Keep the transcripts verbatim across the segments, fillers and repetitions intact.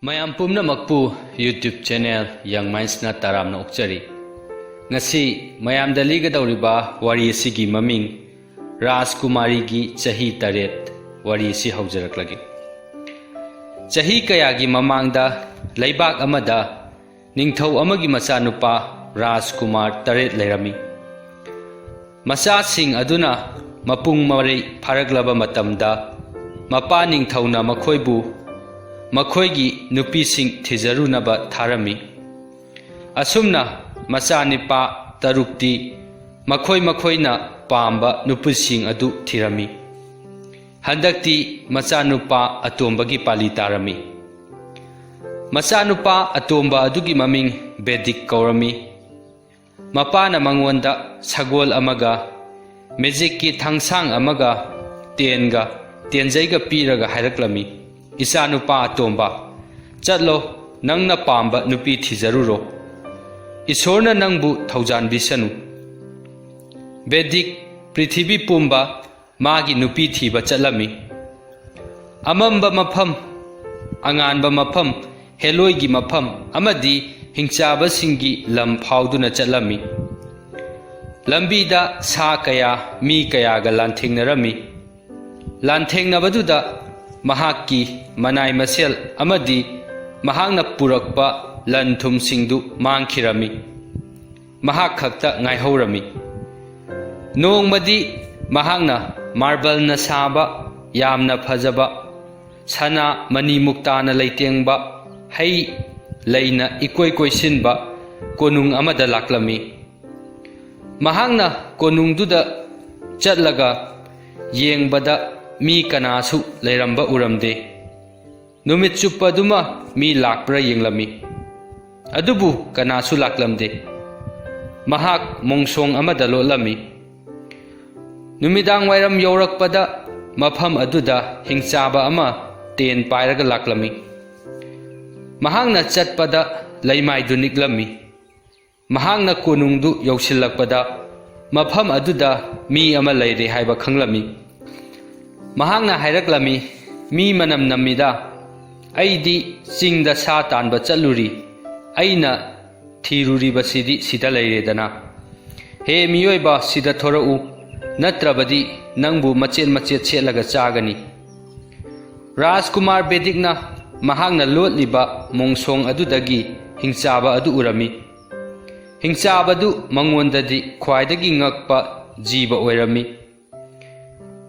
ꯃꯌꯥꯝ ꯄꯨꯝꯅꯃꯛꯄꯨ YouTube channel Young Mindsꯅ ꯇꯔꯥꯝꯅ ꯑꯣꯛꯆꯔꯤ꯫ ꯉꯁꯤ ꯃꯌꯥꯝꯗ ꯂꯤꯒꯗꯧꯔꯤꯕ ꯋꯥꯔꯤ ꯑꯁꯤꯒꯤ ꯃꯃꯤꯡ ꯔꯥꯖꯀꯨꯃꯥꯔꯤꯒꯤ ꯆꯍꯤ ꯇꯔꯦꯠ꯫ ꯋꯥꯔꯤ ꯑꯁꯤ ꯍꯧꯖꯔꯛꯂꯒꯦ꯫ ꯆꯍꯤ ꯀꯌꯥꯒꯤ ꯃꯃꯥꯡꯗ ꯂꯩꯕꯥꯛ ꯑꯃꯗ ꯅꯤꯡꯊꯧ ꯑꯃꯒꯤ ꯃꯆꯥꯅꯨꯄꯥ ꯔꯥꯖꯀꯨꯃꯥꯔ ꯇꯔꯦꯠ ꯂꯩꯔꯝꯃꯤ꯫ ꯃꯆꯥꯁꯤꯡ ꯑꯗꯨꯅ ꯃꯄꯨꯡ ꯃꯔꯩ ꯐꯥꯔꯛꯂꯕ ꯃꯇꯝꯗ, ꯃꯄꯥ ꯅꯤꯡꯊꯧꯅ ꯃꯈꯣꯏꯕꯨ ꯃꯈꯣꯏꯒꯤ ꯅꯨꯄꯤꯁꯤꯡ ꯊꯤꯖꯔꯨꯅꯕ ꯊꯥꯔꯝꯃꯤ꯫ ꯑꯁꯨꯝꯅ ꯃꯆꯥꯅꯤꯄꯥ ꯇꯔꯨꯛꯇꯤ ꯃꯈꯣꯏ ꯃꯈꯣꯏꯅ ꯄꯥꯝꯕ ꯅꯨꯄꯤꯁꯤꯡ ꯑꯗꯨ ꯊꯤꯔꯝꯃꯤ꯫ ꯍꯟꯗꯛꯇꯤ ꯃꯆꯥꯅꯨꯄꯥ ꯑꯇꯣꯝꯕꯒꯤ ꯄꯥꯂꯤ ꯇꯥꯔꯝꯃꯤ꯫ ꯃꯆꯥꯅꯨꯄꯥ ꯑꯇꯣꯝꯕ ꯑꯗꯨꯒꯤ ꯃꯃꯤꯡ ꯕꯦꯗꯤꯛ ꯀꯧꯔꯝꯃꯤ꯫ ꯃꯄꯥꯅ ꯃꯉꯣꯟꯗ ꯁꯒꯣꯜ ꯑꯃꯒ, ꯃꯦꯖꯤꯛꯀꯤ ꯊꯥꯡꯁꯥꯡ ꯑꯃꯒ, ꯇꯦꯟꯒ ꯇꯦꯟꯖꯩꯒ ꯄꯤꯔꯒ ꯍꯥꯏꯔꯛꯂꯝꯃꯤ, "ꯏꯆꯥꯅꯨꯄꯥ ꯑꯇꯣꯝꯕ, ꯆꯠꯂꯣ, ꯅꯪꯅ ꯄꯥꯝꯕ ꯅꯨꯄꯤ ꯊꯤꯖꯔꯨꯔꯣ꯫ ꯏꯁꯣꯔꯅ ꯅꯪꯕꯨ ꯊꯧꯖꯥꯟꯕꯤꯁꯅꯨ꯫" ꯕꯦꯗꯤꯛ ꯄ꯭ꯔꯤꯊꯤꯕꯤ ꯄꯨꯝꯕ ꯃꯥꯒꯤ ꯅꯨꯄꯤ ꯊꯤꯕ ꯆꯠꯂꯝꯃꯤ꯫ ꯑꯃꯝꯕ ꯃꯐꯝ, ꯑꯉꯥꯟꯕ ꯃꯐꯝ, ꯍꯦꯂꯣꯏꯒꯤ ꯃꯐꯝ ꯑꯃꯗꯤ ꯍꯤꯡꯆꯥꯕꯁꯤꯡꯒꯤ ꯂꯝ ꯐꯥꯎꯗꯨꯅ ꯆꯠꯂꯝꯃꯤ꯫ ꯂꯝꯕꯤꯗ ꯁꯥ ꯀꯌꯥ, ꯃꯤ ꯀꯌꯥꯒ ꯂꯥꯟꯊꯦꯡꯅꯔꯝꯃꯤ꯫ ꯂꯥꯟꯊꯦꯡꯅꯕꯗꯨꯗ ꯃꯍꯥꯛꯀꯤ ꯃꯅꯥꯏ ꯃꯁꯦꯜ ꯑꯃꯗꯤ ꯃꯍꯥꯛꯅ ꯄꯨꯔꯛꯄ ꯂꯟ ꯊꯨꯝꯁꯤꯡꯗꯨ ꯃꯥꯡꯈꯤꯔꯝꯃꯤ꯫ ꯃꯍꯥꯛ ꯈꯛꯇ ꯉꯥꯏꯍꯧꯔꯝꯃꯤ꯫ ꯅꯣꯡꯃꯗꯤ ꯃꯍꯥꯛꯅ ꯃꯥꯔꯕꯜꯅ ꯁꯥꯕ ꯌꯥꯝꯅ ꯐꯖꯕ, ꯁꯅꯥ ꯃꯅꯤ ꯃꯨꯛꯇꯥꯅ ꯂꯩꯇꯦꯡꯕ, ꯍꯩ ꯂꯩꯅ ꯏꯀꯣꯏ ꯀꯣꯏꯁꯤꯟꯕ ꯀꯣꯅꯨꯡ ꯑꯃꯗ ꯂꯥꯛꯂꯝꯃꯤ꯫ ꯃꯍꯥꯛꯅ ꯀꯣꯅꯨꯡꯗꯨꯗ ꯆꯠꯂꯒ ꯌꯦꯡꯕꯗ ꯃꯤ ꯀꯅꯥꯁꯨ ꯂꯩꯔꯝꯕ ꯎꯔꯝꯗꯦ꯫ ꯅꯨꯃꯤꯠ ꯆꯨꯞꯄꯗꯨꯃ ꯃꯤ ꯂꯥꯛꯄ꯭ꯔꯥ ꯌꯦꯡꯂꯝꯃꯤ꯫ ꯑꯗꯨꯕꯨ ꯀꯅꯥꯁꯨ ꯂꯥꯛꯂꯝꯗꯦ꯫ ꯃꯍꯥꯛ ꯃꯣꯡꯁꯣꯡ ꯑꯃꯗ ꯂꯣꯠꯂꯝꯃꯤ꯫ ꯅꯨꯃꯤꯗꯥꯡ ꯋꯥꯏꯔꯝ ꯌꯧꯔꯛꯄꯗ ꯃꯐꯝ ꯑꯗꯨꯗ ꯍꯤꯡꯆꯥꯕ ꯑꯃ ꯇꯦꯟ ꯄꯥꯏꯔꯒ ꯂꯥꯛꯂꯝꯃꯤ꯫ ꯃꯍꯥꯛꯅ ꯆꯠꯄꯗ ꯂꯩꯃꯥꯏꯗꯨ ꯅꯤꯛꯂꯝꯃꯤ꯫ ꯃꯍꯥꯛꯅ ꯀꯣꯅꯨꯡꯗꯨ ꯌꯧꯁꯤꯜꯂꯛꯄꯗ ꯃꯐꯝ ꯑꯗꯨꯗ ꯃꯤ ꯑꯃ ꯂꯩꯔꯦ ꯍꯥꯏꯕ ꯈꯪꯂꯝꯃꯤ꯫ ꯃꯍꯥꯛꯅ ꯍꯥꯏꯔꯛꯂꯝꯃꯤ, "ꯃꯤ ꯃꯅꯝ ꯅꯝꯃꯤꯗ, ꯑꯩꯗꯤ ꯆꯤꯡꯗ ꯁꯥ ꯇꯥꯟꯕ ꯆꯠꯂꯨꯔꯤ꯫ ꯑꯩꯅ ꯊꯤꯔꯨꯔꯤꯕꯁꯤꯗꯤ ꯁꯤꯗ ꯂꯩꯔꯦꯗꯅ꯫ ꯍꯦ ꯃꯤꯑꯣꯏꯕ, ꯁꯤꯗ ꯊꯣꯔꯛꯎ, ꯅꯠꯇ꯭ꯔꯕꯗꯤ ꯅꯪꯕꯨ ꯃꯆꯦꯠ ꯃꯆꯦꯠ ꯁꯦꯠꯂꯒ ꯆꯥꯒꯅꯤ꯫ ꯔꯥꯖꯀꯨꯃꯥꯔ ꯕꯦꯗꯤꯛꯅ ꯃꯍꯥꯛꯅ ꯂꯣꯠꯂꯤꯕ ꯃꯣꯡꯁꯣꯡ ꯑꯗꯨꯗꯒꯤ ꯍꯤꯡꯆꯥꯕ ꯑꯗꯨ ꯎꯔꯝꯃꯤ꯫ ꯍꯤꯡꯆꯥꯕꯗꯨ ꯃꯉꯣꯟꯗꯗꯤ ꯈ꯭ꯋꯥꯏꯗꯒꯤ ꯉꯛꯄ ꯖꯤꯕ ꯑꯣꯏꯔꯝꯃꯤ꯫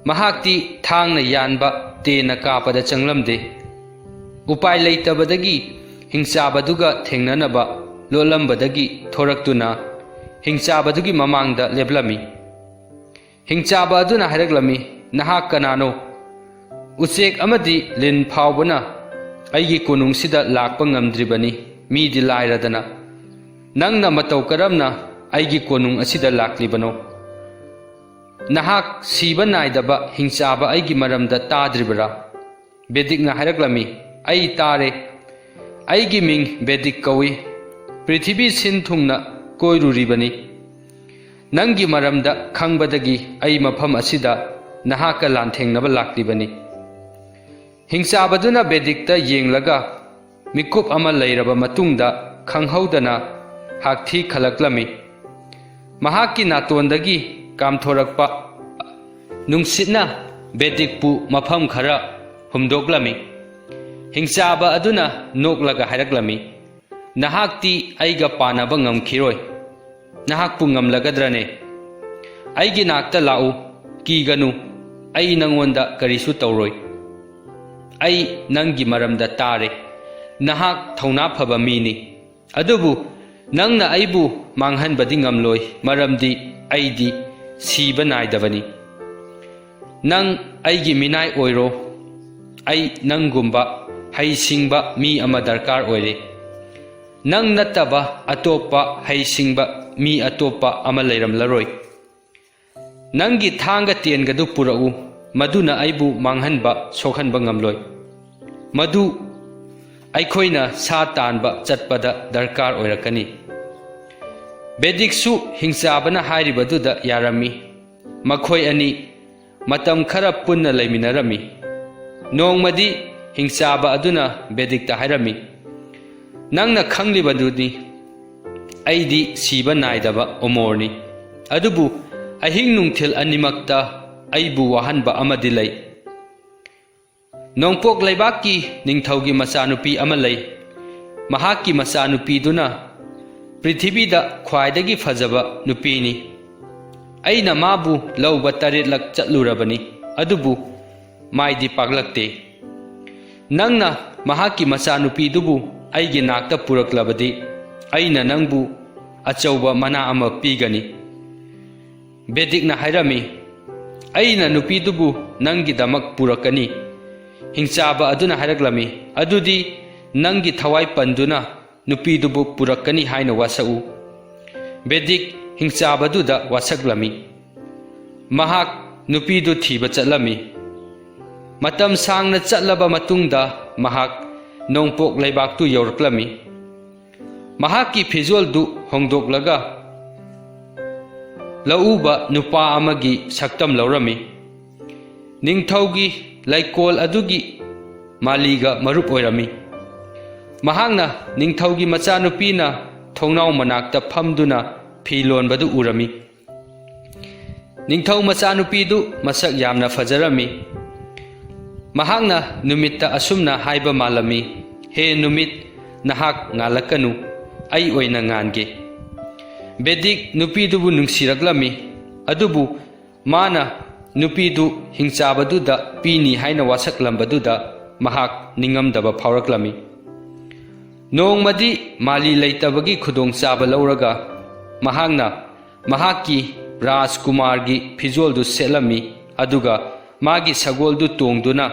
ꯃꯍꯥꯛꯇꯤ ꯊꯥꯡꯅ ꯌꯥꯟꯕ ꯇꯦꯟꯅ ꯀꯥꯞꯄꯗ ꯆꯪꯂꯝꯗꯦ꯫ ꯎꯄꯥꯏ ꯂꯩꯇꯕꯗꯒꯤ ꯍꯤꯡꯆꯥꯕꯗꯨꯒ ꯊꯦꯡꯅꯅꯕ ꯂꯣꯠꯂꯝꯕꯗꯒꯤ ꯊꯣꯔꯛꯇꯨꯅ ꯍꯤꯡꯆꯥꯕꯗꯨꯒꯤ ꯃꯃꯥꯡꯗ ꯂꯦꯞꯂꯝꯃꯤ꯫ ꯍꯤꯡꯆꯥꯕ ꯑꯗꯨꯅ ꯍꯥꯏꯔꯛꯂꯝꯃꯤ, "ꯅꯍꯥꯛ ꯀꯅꯥꯅꯣ? ꯎꯆꯦꯛ ꯑꯃꯗꯤ ꯂꯤꯟ ꯐꯥꯎꯕꯅ ꯑꯩꯒꯤ ꯀꯣꯅꯨꯡꯁꯤꯗ ꯂꯥꯛꯄ ꯉꯝꯗ꯭ꯔꯤꯕꯅꯤ, ꯃꯤꯗꯤ ꯂꯥꯏꯔꯗꯅ꯫ ꯅꯪꯅ ꯃꯇꯧ ꯀꯔꯝꯅ ꯑꯩꯒꯤ ꯀꯣꯅꯨꯡ ꯑꯁꯤꯗ ꯂꯥꯛꯂꯤꯕꯅꯣ? ꯅꯍꯥꯛ ꯁꯤꯕ ꯅꯥꯏꯗꯕ ꯍꯤꯡꯆꯥꯕ ꯑꯩꯒꯤ ꯃꯔꯝꯗ ꯇꯥꯗ꯭ꯔꯤꯕꯔꯥ?" ꯕꯦꯗꯤꯛꯅ ꯍꯥꯏꯔꯛꯂꯝꯃꯤ, "ꯑꯩ ꯇꯥꯔꯦ꯫ ꯑꯩꯒꯤ ꯃꯤꯡ ꯕꯦꯗꯤꯛ ꯀꯧꯏ꯫ ꯄ꯭ꯔꯤꯊꯤꯕꯤ ꯁꯤꯟ ꯊꯨꯡꯅ ꯀꯣꯏꯔꯨꯔꯤꯕꯅꯤ꯫ ꯅꯪꯒꯤ ꯃꯔꯝꯗ ꯈꯪꯕꯗꯒꯤ ꯑꯩ ꯃꯐꯝ ꯑꯁꯤꯗ ꯅꯍꯥꯛꯀ ꯂꯥꯟꯊꯦꯡꯅꯕ ꯂꯥꯛꯂꯤꯕꯅꯤ꯫" ꯍꯤꯡꯆꯥꯕꯗꯨꯅ ꯕꯦꯗꯤꯛꯇ ꯌꯦꯡꯂꯒ ꯃꯤꯀꯨꯞ ꯑꯃ ꯂꯩꯔꯕ ꯃꯇꯨꯡꯗ ꯈꯪꯍꯧꯗꯅ ꯍꯥꯛꯊꯤ ꯈꯜꯂꯛꯂꯝꯃꯤ꯫ ꯃꯍꯥꯛꯀꯤ ꯅꯥꯇꯣꯟꯗꯒꯤ ꯀꯥꯝꯊꯣꯔꯛꯄ ꯅꯨꯡꯁꯤꯠꯅ ꯕꯦꯗꯤꯛꯄꯨ ꯃꯐꯝ ꯈꯔ ꯍꯨꯝꯗꯣꯛꯂꯝꯃꯤ꯫ ꯍꯤꯡꯆꯥꯕ ꯑꯗꯨꯅ ꯅꯣꯛꯂꯒ ꯍꯥꯏꯔꯛꯂꯝꯃꯤ, "ꯅꯍꯥꯛꯇꯤ ꯑꯩꯒ ꯄꯥꯟꯅꯕ ꯉꯝꯈꯤꯔꯣꯏ꯫ ꯅꯍꯥꯛꯄꯨ ꯉꯝꯂꯒꯗ꯭ꯔꯅꯦ? ꯑꯩꯒꯤ ꯅꯥꯛꯇ ꯂꯥꯛꯎ, ꯀꯤꯒꯅꯨ, ꯑꯩ ꯅꯪꯉꯣꯟꯗ ꯀꯔꯤꯁꯨ ꯇꯧꯔꯣꯏ꯫ ꯑꯩ ꯅꯪꯒꯤ ꯃꯔꯝꯗ ꯇꯥꯔꯦ꯫ ꯅꯍꯥꯛ ꯊꯧꯅꯥ ꯐꯕ ꯃꯤꯅꯤ꯫ ꯑꯗꯨꯕꯨ ꯅꯪꯅ ꯑꯩꯕꯨ ꯃꯥꯡꯍꯟꯕꯗꯤ ꯉꯝꯂꯣꯏ, ꯃꯔꯝꯗꯤ ꯑꯩꯗꯤ ꯁꯤꯕ ꯅꯥꯏꯗꯕꯅꯤ꯫ ꯅꯪ ꯑꯩꯒꯤ ꯃꯤꯅꯥꯏ ꯑꯣꯏꯔꯣ꯫ ꯑꯩ ꯅꯪꯒꯨꯝꯕ ꯍꯩꯁꯤꯡꯕ ꯃꯤ ꯑꯃ ꯗꯔꯀꯥꯔ ꯑꯣꯏꯔꯦ꯫ ꯅꯪ ꯅꯠꯇꯕ ꯑꯇꯣꯞꯄ ꯍꯩꯁꯤꯡꯕ ꯃꯤ ꯑꯇꯣꯞꯄ ꯑꯃ ꯂꯩꯔꯝꯂꯔꯣꯏ꯫ ꯅꯪꯒꯤ ꯊꯥꯡꯒ ꯇꯦꯟꯒꯗꯨ ꯄꯨꯔꯛꯎ, ꯃꯗꯨꯅ ꯑꯩꯕꯨ ꯃꯥꯡꯍꯟꯕ, ꯁꯣꯛꯍꯟꯕ ꯉꯝꯂꯣꯏ꯫ ꯃꯗꯨ ꯑꯩꯈꯣꯏꯅ ꯁꯥ ꯇꯥꯟꯕ ꯆꯠꯄꯗ ꯗꯔꯀꯥꯔ ꯑꯣꯏꯔꯛꯀꯅꯤ꯫" ꯕꯦꯗꯤꯛꯁꯨ ꯍꯤꯡꯆꯥꯕꯅ ꯍꯥꯏꯔꯤꯕꯗꯨꯗ ꯌꯥꯔꯝꯃꯤ꯫ ꯃꯈꯣꯏ ꯑꯅꯤ ꯃꯇꯝ ꯈꯔ ꯄꯨꯟꯅ ꯂꯩꯃꯤꯟꯅꯔꯝꯃꯤ꯫ ꯅꯣꯡꯃꯗꯤ ꯍꯤꯡꯆꯥꯕ ꯑꯗꯨꯅ ꯕꯦꯗꯤꯛꯇ ꯍꯥꯏꯔꯝꯃꯤ, "ꯅꯪꯅ ꯈꯪꯂꯤꯕꯗꯨꯅꯤ, ꯑꯩꯗꯤ ꯁꯤꯕ ꯅꯥꯏꯗꯕ ꯑꯃꯣꯔꯅꯤ꯫ ꯑꯗꯨꯕꯨ ꯑꯍꯤꯡ ꯅꯨꯡꯊꯤꯜ ꯑꯅꯤꯃꯛꯇ ꯑꯩꯕꯨ ꯋꯥꯍꯟꯕ ꯑꯃꯗꯤ ꯂꯩ꯫ ꯅꯣꯡꯄꯣꯛ ꯂꯩꯕꯥꯛꯀꯤ ꯅꯤꯡꯊꯧꯒꯤ ꯃꯆꯥꯅꯨꯄꯤ ꯑꯃ ꯂꯩ꯫ ꯃꯍꯥꯛꯀꯤ ꯃꯆꯥꯅꯨꯄꯤꯗꯨꯅ ꯄ꯭ꯔꯤꯊꯤꯕꯤꯗ ꯈ꯭ꯋꯥꯏꯗꯒꯤ ꯐꯖꯕ ꯅꯨꯄꯤꯅꯤ꯫ ꯑꯩꯅ ꯃꯥꯕꯨ ꯂꯧꯕ ꯇꯔꯦꯠꯂꯛ ꯆꯠꯂꯨꯔꯕꯅꯤ, ꯑꯗꯨꯕꯨ ꯃꯥꯏꯗꯤ ꯄꯥꯛꯂꯛꯇꯦ꯫ ꯅꯪꯅ ꯃꯍꯥꯛꯀꯤ ꯃꯆꯥꯅꯨꯄꯤꯗꯨꯕꯨ ꯑꯩꯒꯤ ꯅꯥꯛꯇ ꯄꯨꯔꯛꯂꯕꯗꯤ, ꯑꯩꯅ ꯅꯪꯕꯨ ꯑꯆꯧꯕ ꯃꯅꯥ ꯑꯃ ꯄꯤꯒꯅꯤ꯫" ꯕꯦꯗꯤꯛꯅ ꯍꯥꯏꯔꯝꯃꯤ, "ꯑꯩꯅ ꯅꯨꯄꯤꯗꯨꯕꯨ ꯅꯪꯒꯤꯗꯃꯛ ꯄꯨꯔꯛꯀꯅꯤ꯫" ꯍꯤꯡꯆꯥꯕ ꯑꯗꯨꯅ ꯍꯥꯏꯔꯛꯂꯝꯃꯤ, "ꯑꯗꯨꯗꯤ ꯅꯪꯒꯤ ꯊꯋꯥꯏ ꯄꯟꯗꯨꯅ ꯅꯨꯄꯤꯗꯨꯕꯨ ꯄꯨꯔꯛꯀꯅꯤ ꯍꯥꯏꯅ ꯋꯥꯁꯛꯎ꯫" ꯕꯦꯗꯤꯛ ꯍꯤꯡꯆꯥꯕꯗꯨꯗ ꯋꯥꯁꯛꯂꯝꯃꯤ꯫ ꯃꯍꯥꯛ ꯅꯨꯄꯤꯗꯨ ꯊꯤꯕ ꯆꯠꯂꯝꯃꯤ꯫ ꯃꯇꯝ ꯁꯥꯡꯅ ꯆꯠꯂꯕ ꯃꯇꯨꯡꯗ ꯃꯍꯥꯛ ꯅꯣꯡꯄꯣꯛ ꯂꯩꯕꯥꯛꯇꯨ ꯌꯧꯔꯛꯂꯝꯃꯤ꯫ ꯃꯍꯥꯛꯀꯤ ꯐꯤꯖꯣꯜꯗꯨ ꯍꯣꯡꯗꯣꯛꯂꯒ ꯂꯧꯎꯕ ꯅꯨꯄꯥ ꯑꯃꯒꯤ ꯁꯛꯇꯝ ꯂꯧꯔꯝꯃꯤ꯫ ꯅꯤꯡꯊꯧꯒꯤ ꯂꯩꯀꯣꯜ ꯑꯗꯨꯒꯤ ꯃꯥꯂꯤꯒ ꯃꯔꯨꯞ ꯑꯣꯏꯔꯝꯃꯤ꯫ ꯃꯍꯥꯛꯅ ꯅꯤꯡꯊꯧꯒꯤ ꯃꯆꯥꯅꯨꯄꯤꯅ ꯊꯣꯡꯅꯥꯎ ꯃꯅꯥꯛꯇ ꯐꯝꯗꯨꯅ ꯐꯤ ꯂꯣꯟꯕꯗꯨ ꯎꯔꯝꯃꯤ꯫ ꯅꯤꯡꯊꯧ ꯃꯆꯥꯅꯨꯄꯤꯗꯨ ꯃꯁꯛ ꯌꯥꯝꯅ ꯐꯖꯔꯝꯃꯤ꯫ ꯃꯍꯥꯛꯅ ꯅꯨꯃꯤꯠꯇ ꯑꯁꯨꯝꯅ ꯍꯥꯏꯕ ꯃꯥꯜꯂꯝꯃꯤ, "ꯍꯦ ꯅꯨꯃꯤꯠ, ꯅꯍꯥꯛ ꯉꯥꯜꯂꯛꯀꯅꯨ, ꯑꯩ ꯑꯣꯏꯅ ꯉꯥꯟꯒꯦ꯫" ꯕꯦꯗꯤꯛ ꯅꯨꯄꯤꯗꯨꯕꯨ ꯅꯨꯡꯁꯤꯔꯛꯂꯝꯃꯤ, ꯑꯗꯨꯕꯨ ꯃꯥꯅ ꯅꯨꯄꯤꯗꯨ ꯍꯤꯡꯆꯥꯕꯗꯨꯗ ꯄꯤꯅꯤ ꯍꯥꯏꯅ ꯋꯥꯁꯛꯂꯝꯕꯗꯨꯗ ꯃꯍꯥꯛ ꯅꯤꯡꯉꯝꯗꯕ ꯐꯥꯎꯔꯛꯂꯝꯃꯤ꯫ ꯅꯣꯡꯃꯗꯤ ꯃꯥꯂꯤ ꯂꯩꯇꯕꯒꯤ ꯈꯨꯗꯣꯡꯆꯥꯕ ꯂꯧꯔꯒ ꯃꯍꯥꯛꯅ ꯃꯍꯥꯛꯀꯤ ꯔꯥꯖꯀꯨꯃꯥꯔꯒꯤ ꯐꯤꯖꯣꯜꯗꯨ ꯁꯦꯠꯂꯝꯃꯤ, ꯑꯗꯨꯒ ꯃꯥꯒꯤ ꯁꯒꯣꯜꯗꯨ ꯇꯣꯡꯗꯨꯅ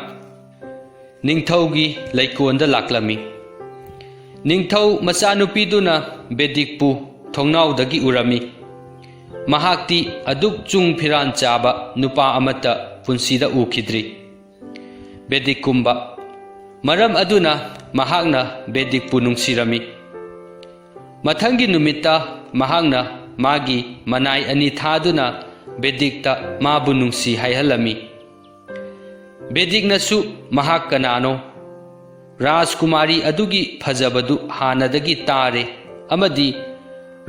ꯅꯤꯡꯊꯧꯒꯤ ꯂꯩꯀꯣꯜꯗ ꯂꯥꯛꯂꯝꯃꯤ꯫ ꯅꯤꯡꯊꯧ ꯃꯆꯥꯅꯨꯄꯤꯗꯨꯅ ꯕꯦꯗꯤꯛꯄꯨ ꯊꯣꯡꯅꯥꯎꯗꯒꯤ ꯎꯔꯝꯃꯤ꯫ ꯃꯍꯥꯛꯇꯤ ꯑꯗꯨꯛ ꯆꯨꯡ ꯐꯤꯔꯥꯟ ꯆꯥꯕ ꯅꯨꯄꯥ ꯑꯃꯠꯇ ꯄꯨꯟꯁꯤꯗ ꯎꯈꯤꯗ꯭ꯔꯤ꯫ ꯕꯦꯗꯤꯛꯀꯨꯝꯕ꯫ ꯃꯔꯝ ꯑꯗꯨꯅ ꯃꯍꯥꯛꯅ ꯕꯦꯗꯤꯛꯄꯨ ꯅꯨꯡꯁꯤꯔꯝꯃꯤ꯫ ꯃꯊꯪꯒꯤ ꯅꯨꯃꯤꯠꯇ ꯃꯍꯥꯛꯅ ꯃꯥꯒꯤ ꯃꯅꯥꯏ ꯑꯅꯤ ꯊꯥꯗꯨꯅ ꯕꯦꯗꯤꯛꯇ ꯃꯥꯕꯨ ꯅꯨꯡꯁꯤ ꯍꯥꯏꯍꯜꯂꯝꯃꯤ꯫ ꯕꯦꯗꯤꯛꯅꯁꯨ ꯃꯍꯥꯛ ꯀꯅꯥꯅꯣ ꯔꯥꯖꯀꯨꯃꯥꯔꯤ ꯑꯗꯨꯒꯤ ꯐꯖꯕꯗꯨ ꯍꯥꯟꯅꯗꯒꯤ ꯇꯥꯔꯦ ꯑꯃꯗꯤ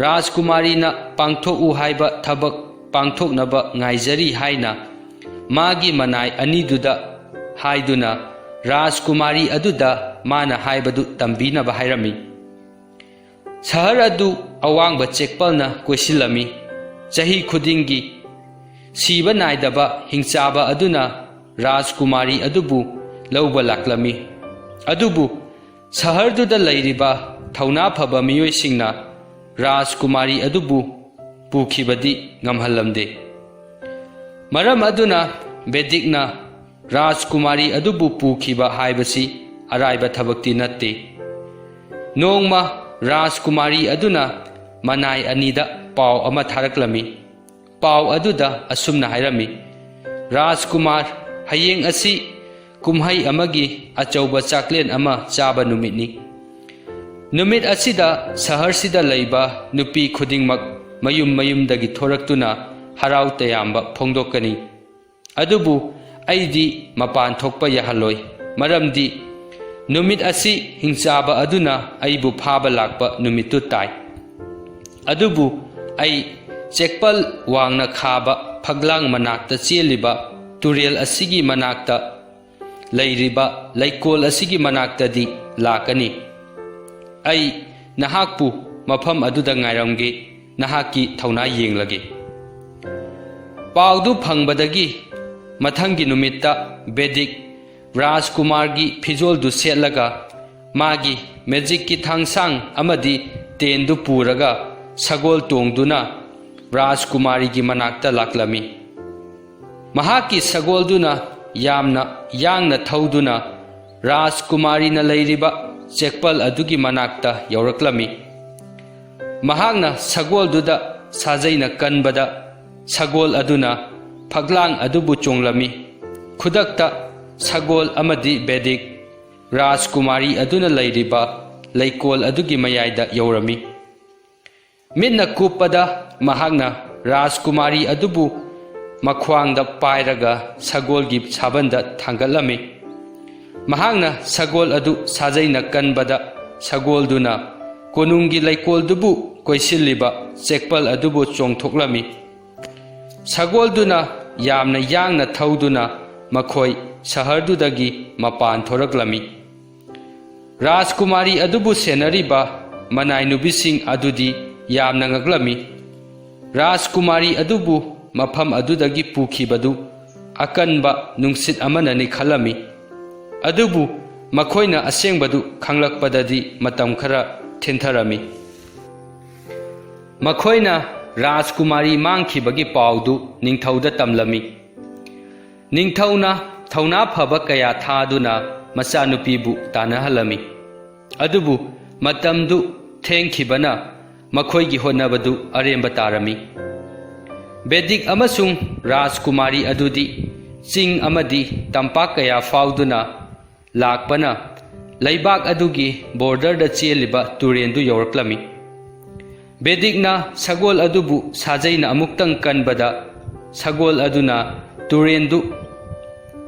ꯔꯥꯖꯀꯨꯃꯥꯔꯤꯅ ꯄꯥꯡꯊꯣꯛꯎ ꯍꯥꯏꯕ ꯊꯕꯛ ꯄꯥꯡꯊꯣꯛꯅꯕ ꯉꯥꯏꯖꯔꯤ ꯍꯥꯏꯅ ꯃꯥꯒꯤ ꯃꯅꯥꯏ ꯑꯅꯤꯗꯨꯗ ꯍꯥꯏꯗꯨꯅ ꯔꯥꯖꯀꯨꯃꯥꯔꯤ ꯑꯗꯨꯗ ꯃꯥꯅ ꯍꯥꯏꯕꯗꯨ ꯇꯝꯕꯤꯅꯕ ꯍꯥꯏꯔꯝꯃꯤ꯫ ꯁꯍꯔ ꯑꯗꯨ ꯑꯋꯥꯡꯕ ꯆꯦꯛꯄꯜꯅ ꯀꯣꯏꯁꯤꯜꯂꯝꯃꯤ꯫ ꯆꯍꯤ ꯈꯨꯗꯤꯡꯒꯤ ꯁꯤꯕ ꯅꯥꯏꯗꯕ ꯍꯤꯡꯆꯥꯕ ꯑꯗꯨꯅ ꯔꯥꯖꯀꯨꯃꯥꯔꯤ ꯑꯗꯨꯕꯨ ꯂꯧꯕ ꯂꯥꯛꯂꯝꯃꯤ꯫ ꯑꯗꯨꯕꯨ ꯁꯍꯔꯗꯨꯗ ꯂꯩꯔꯤꯕ ꯊꯧꯅꯥ ꯐꯕ ꯃꯤꯑꯣꯏꯁꯤꯡꯅ ꯔꯥꯖꯀꯨꯃꯥꯔꯤ ꯑꯗꯨꯕꯨ ꯄꯨꯈꯤꯕꯗꯤ ꯉꯝꯍꯜꯂꯝꯗꯦ꯫ ꯃꯔꯝ ꯑꯗꯨꯅ ꯕꯦꯗꯤꯛꯅ ꯔꯥꯖꯀꯨꯃꯥꯔꯤ ꯑꯗꯨꯕꯨ ꯄꯨꯈꯤꯕ ꯍꯥꯏꯕꯁꯤ ꯑꯔꯥꯏꯕ ꯊꯕꯛꯇꯤ ꯅꯠꯇꯦ꯫ ꯅꯣꯡꯃ ꯔꯥꯖꯀꯨꯃꯥꯔꯤ ꯑꯗꯨꯅ ꯃꯅꯥꯏ ꯑꯅꯤꯗ ꯄꯥꯎ ꯑꯃ ꯊꯥꯔꯛꯂꯝꯃꯤ꯫ ꯄꯥꯎ ꯑꯗꯨꯗ ꯑꯁꯨꯝꯅ ꯍꯥꯏꯔꯝꯃꯤ, "ꯔꯥꯖꯀꯨꯃꯥꯔ, ꯍꯌꯦꯡ ꯑꯁꯤ ꯀꯨꯝꯍꯩ ꯑꯃꯒꯤ ꯑꯆꯧꯕ ꯆꯥꯛꯂꯦꯟ ꯑꯃ ꯆꯥꯕ ꯅꯨꯃꯤꯠꯅꯤ꯫ ꯅꯨꯃꯤꯠ ꯑꯁꯤꯗ ꯁꯍꯔꯁꯤꯗ ꯂꯩꯕ ꯅꯨꯄꯤ ꯈꯨꯗꯤꯡꯃꯛ ꯃꯌꯨꯝ ꯃꯌꯨꯝꯗꯒꯤ ꯊꯣꯔꯛꯇꯨꯅ ꯍꯔꯥꯎ ꯇꯌꯥꯝꯕ ꯐꯣꯡꯗꯣꯛꯀꯅꯤ꯫ ꯑꯗꯨꯕꯨ ꯑꯩꯗꯤ ꯃꯄꯥꯟ ꯊꯣꯛꯄ ꯌꯥꯍꯜꯂꯣꯏ, ꯃꯔꯝꯗꯤ ꯅꯨꯃꯤꯠ ꯑꯁꯤ ꯍꯤꯡꯆꯥꯕ ꯑꯗꯨꯅ ꯑꯩꯕꯨ ꯐꯥꯕ ꯂꯥꯛꯄ ꯅꯨꯃꯤꯠꯇꯨ ꯇꯥꯏ꯫ ꯑꯗꯨꯕꯨ ꯑꯩ ꯆꯦꯛꯄꯜ ꯋꯥꯡꯅ ꯈꯥꯕ ꯐꯛꯂꯥꯡ ꯃꯅꯥꯛꯇ ꯆꯦꯜꯂꯤꯕ ꯇꯨꯔꯦꯜ ꯑꯁꯤꯒꯤ ꯃꯅꯥꯛꯇ ꯂꯩꯔꯤꯕ ꯂꯩꯀꯣꯜ ꯑꯁꯤꯒꯤ ꯃꯅꯥꯛꯇꯗꯤ ꯂꯥꯛꯀꯅꯤ꯫ ꯑꯩ ꯅꯍꯥꯛꯄꯨ ꯃꯐꯝ ꯑꯗꯨꯗ ꯉꯥꯏꯔꯝꯒꯦ, ꯅꯍꯥꯛꯀꯤ ꯊꯧꯅꯥ ꯌꯦꯡꯂꯒꯦ꯫" ꯄꯥꯎꯗꯨ ꯐꯪꯕꯗꯒꯤ ꯃꯊꯪꯒꯤ ꯅꯨꯃꯤꯠꯇ ꯕꯦꯗꯤꯛ ꯔꯥꯖꯀꯨꯃꯥꯔꯒꯤ ꯐꯤꯖꯣꯜꯗꯨ ꯁꯦꯠꯂꯒ ꯃꯥꯒꯤ ꯃꯦꯖꯤꯛꯀꯤ ꯊꯥꯡꯁꯥꯡ ꯑꯃꯗꯤ ꯇꯦꯟꯗꯨ ꯄꯨꯔꯒ ꯁꯒꯣꯜ ꯇꯣꯡꯗꯨꯅ ꯔꯥꯖꯀꯨꯃꯥꯔꯤꯒꯤ ꯃꯅꯥꯛꯇ ꯂꯥꯛꯂꯝꯃꯤ꯫ ꯃꯍꯥꯛꯀꯤ ꯁꯒꯣꯜꯗꯨꯅ ꯌꯥꯝꯅ ꯌꯥꯡꯅ ꯊꯧꯗꯨꯅ ꯔꯥꯖꯀꯨꯃꯥꯔꯤꯅ ꯂꯩꯔꯤꯕ ꯆꯦꯛꯄꯜ ꯑꯗꯨꯒꯤ ꯃꯅꯥꯛꯇ ꯌꯧꯔꯛꯂꯝꯃꯤ꯫ ꯃꯍꯥꯛꯅ ꯁꯒꯣꯜꯗꯨꯗ ꯁꯥꯖꯩꯅ ꯀꯟꯕꯗ ꯁꯒꯣꯜ ꯑꯗꯨꯅ ꯐꯛꯂꯥꯡ ꯑꯗꯨꯕꯨ ꯆꯣꯡꯂꯝꯃꯤ꯫ ꯈꯨꯗꯛꯇ ꯁꯒꯣꯜ ꯑꯃꯗꯤ ꯕꯦꯗꯤꯛ ꯔꯥꯖꯀꯨꯃꯥꯔꯤ ꯑꯗꯨꯅ ꯂꯩꯔꯤꯕ ꯂꯩꯀꯣꯜ ꯑꯗꯨꯒꯤ ꯃꯌꯥꯏꯗ ꯌꯧꯔꯝꯃꯤ꯫ ꯃꯤꯠꯅ ꯀꯨꯞꯄꯗ ꯃꯍꯥꯛꯅ ꯔꯥꯖꯀꯨꯃꯥꯔꯤ ꯑꯗꯨꯕꯨ ꯃꯈ꯭ꯋꯥꯡꯗ ꯄꯥꯏꯔꯒ ꯁꯒꯣꯜꯒꯤ ꯁꯥꯕꯟꯗ ꯊꯥꯡꯒꯠꯂꯝꯃꯤ꯫ ꯃꯍꯥꯛꯅ ꯁꯒꯣꯜ ꯑꯗꯨ ꯁꯥꯖꯩꯅ ꯀꯟꯕꯗ, ꯁꯒꯣꯜꯗꯨꯅ ꯀꯣꯅꯨꯡꯒꯤ ꯂꯩꯀꯣꯜꯗꯨꯕꯨ ꯀꯣꯏꯁꯤꯜꯂꯤꯕ ꯆꯦꯛꯄꯜ ꯑꯗꯨꯕꯨ ꯆꯣꯡꯊꯣꯛꯂꯝꯃꯤ꯫ ꯁꯒꯣꯜꯗꯨꯅ ꯌꯥꯝꯅ ꯌꯥꯡꯅ ꯊꯧꯗꯨꯅ ꯃꯈꯣꯏ ꯁꯍꯔꯗꯨꯗꯒꯤ ꯃꯄꯥꯟ ꯊꯣꯔꯛꯂꯝꯃꯤ꯫ ꯔꯥꯖꯀꯨꯃꯥꯔꯤ ꯑꯗꯨꯕꯨ ꯁꯦꯟꯅꯔꯤꯕ ꯃꯅꯥꯏ ꯅꯨꯄꯤꯁꯤꯡ ꯑꯗꯨꯗꯤ ꯌꯥꯝꯅ ꯉꯛꯂꯝꯃꯤ꯫ ꯔꯥꯖꯀꯨꯃꯥꯔꯤ ꯑꯗꯨꯕꯨ ꯃꯐꯝ ꯑꯗꯨꯗꯒꯤ ꯄꯨꯈꯤꯕꯗꯨ ꯑꯀꯟꯕ ꯅꯨꯡꯁꯤꯠ ꯑꯃꯅꯅꯤ ꯈꯜꯂꯝꯃꯤ꯫ ꯑꯗꯨꯕꯨ ꯃꯈꯣꯏꯅ ꯑꯁꯦꯡꯕꯗꯨ ꯈꯪꯂꯛꯄꯗꯗꯤ ꯃꯇꯝ ꯈꯔ ꯊꯤꯟꯊꯔꯝꯃꯤ꯫ ꯃꯈꯣꯏꯅ ꯔꯥꯖꯀꯨꯃꯥꯔꯤ ꯃꯥꯡꯈꯤꯕꯒꯤ ꯄꯥꯎꯗꯨ ꯅꯤꯡꯊꯧꯗ ꯇꯝꯂꯝꯃꯤ꯫ ꯅꯤꯡꯊꯧꯅ ꯊꯧꯅꯥ ꯐꯕ ꯀꯌꯥ ꯊꯥꯗꯨꯅ ꯃꯆꯥꯅꯨꯄꯤꯕꯨ ꯇꯥꯟꯅꯍꯜꯂꯝꯃꯤ꯫ ꯑꯗꯨꯕꯨ ꯃꯇꯝꯗꯨ ꯊꯦꯡꯈꯤꯕꯅ ꯃꯈꯣꯏꯒꯤ ꯍꯣꯠꯅꯕꯗꯨ ꯑꯔꯦꯝꯕ ꯇꯥꯔꯝꯃꯤ꯫ ꯕꯦꯗꯤꯛ ꯑꯃꯁꯨꯡ ꯔꯥꯖꯀꯨꯃꯥꯔꯤ ꯑꯗꯨꯗꯤ ꯆꯤꯡ ꯑꯃꯗꯤ ꯇꯝꯄꯥꯛ ꯀꯌꯥ ꯐꯥꯎꯗꯨꯅ ꯂꯥꯛꯄꯅ ꯂꯩꯕꯥꯛ ꯑꯗꯨꯒꯤ ꯕꯣꯔꯗꯔꯗ ꯆꯦꯜꯂꯤꯕ ꯇꯨꯔꯦꯟꯗꯨ ꯌꯧꯔꯛꯂꯝꯃꯤ꯫ ꯕꯦꯗꯤꯛꯅ ꯁꯒꯣꯜ ꯑꯗꯨꯕꯨ ꯁꯥꯖꯩꯅ ꯑꯃꯨꯛꯇꯪ ꯀꯟꯕꯗ ꯁꯒꯣꯜ ꯑꯗꯨꯅ ꯇꯨꯔꯦꯟꯗꯨ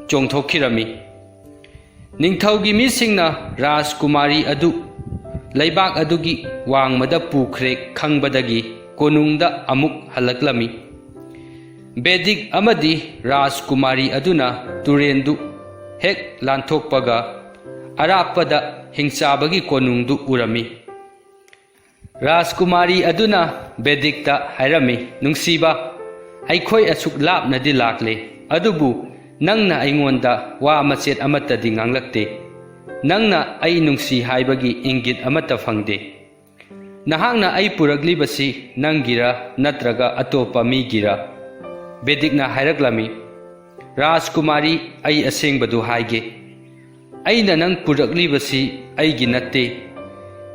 ꯆꯣꯡꯊꯣꯛꯈꯤꯔꯝꯃꯤ꯫ ꯅꯤꯡꯊꯧꯒꯤ ꯃꯤꯁꯤꯡꯅ ꯔꯥꯖꯀꯨꯃꯥꯔꯤ ꯑꯗꯨ ꯂꯩꯕꯥꯛ ꯑꯗꯨꯒꯤ ꯋꯥꯡꯃꯗ ꯄꯨꯈ꯭ꯔꯦ ꯈꯪꯕꯗꯒꯤ ꯀꯣꯅꯨꯡꯗ ꯑꯃꯨꯛ ꯍꯜꯂꯛꯂꯝꯃꯤ꯫ ꯕꯦꯗꯤꯛ ꯑꯃꯗꯤ ꯔꯥꯖꯀꯨꯃꯥꯔꯤ ꯑꯗꯨꯅ ꯇꯨꯔꯦꯟꯗꯨ ꯍꯦꯛ ꯂꯥꯟꯊꯣꯛꯄꯒ ꯑꯔꯥꯞꯄꯗ ꯍꯤꯡꯆꯥꯕꯒꯤ ꯀꯣꯅꯨꯡꯗꯨ ꯎꯔꯝꯃꯤ꯫ ꯔꯥꯖꯀꯨꯃꯥꯔꯤ ꯑꯗꯨꯅ ꯕꯦꯗꯤꯛꯇ ꯍꯥꯏꯔꯝꯃꯤ, "ꯅꯨꯡꯁꯤꯕ, ꯑꯩꯈꯣꯏ ꯑꯁꯨꯛ ꯂꯥꯞꯅꯗꯤ ꯂꯥꯛꯂꯦ, ꯑꯗꯨꯕꯨ ꯅꯪꯅ ꯑꯩꯉꯣꯟꯗ ꯋꯥ ꯃꯆꯦꯠ ꯑꯃꯠꯇꯗꯤ ꯉꯥꯡꯂꯛꯇꯦ꯫ ꯅꯪꯅ ꯑꯩ ꯅꯨꯡꯁꯤ ꯍꯥꯏꯕꯒꯤ ꯏꯪꯒꯤꯠ ꯑꯃꯠꯇ ꯐꯪꯗꯦ꯫ ꯅꯍꯥꯛꯅ ꯑꯩ ꯄꯨꯔꯛꯂꯤꯕꯁꯤ ꯅꯪꯒꯤꯔ ꯅꯠꯇ꯭ꯔꯒ ꯑꯇꯣꯞꯄ ꯃꯤꯒꯤꯔ?" ꯕꯦꯗꯤꯛꯅ ꯍꯥꯏꯔꯛꯂꯝꯃꯤ, "ꯔꯥꯖꯀꯨꯃꯥꯔꯤ, ꯑꯩ ꯑꯁꯦꯡꯕꯗꯨ ꯍꯥꯏꯒꯦ꯫ ꯑꯩꯅ ꯅꯪ ꯄꯨꯔꯛꯂꯤꯕꯁꯤ ꯑꯩꯒꯤ ꯅꯠꯇꯦ,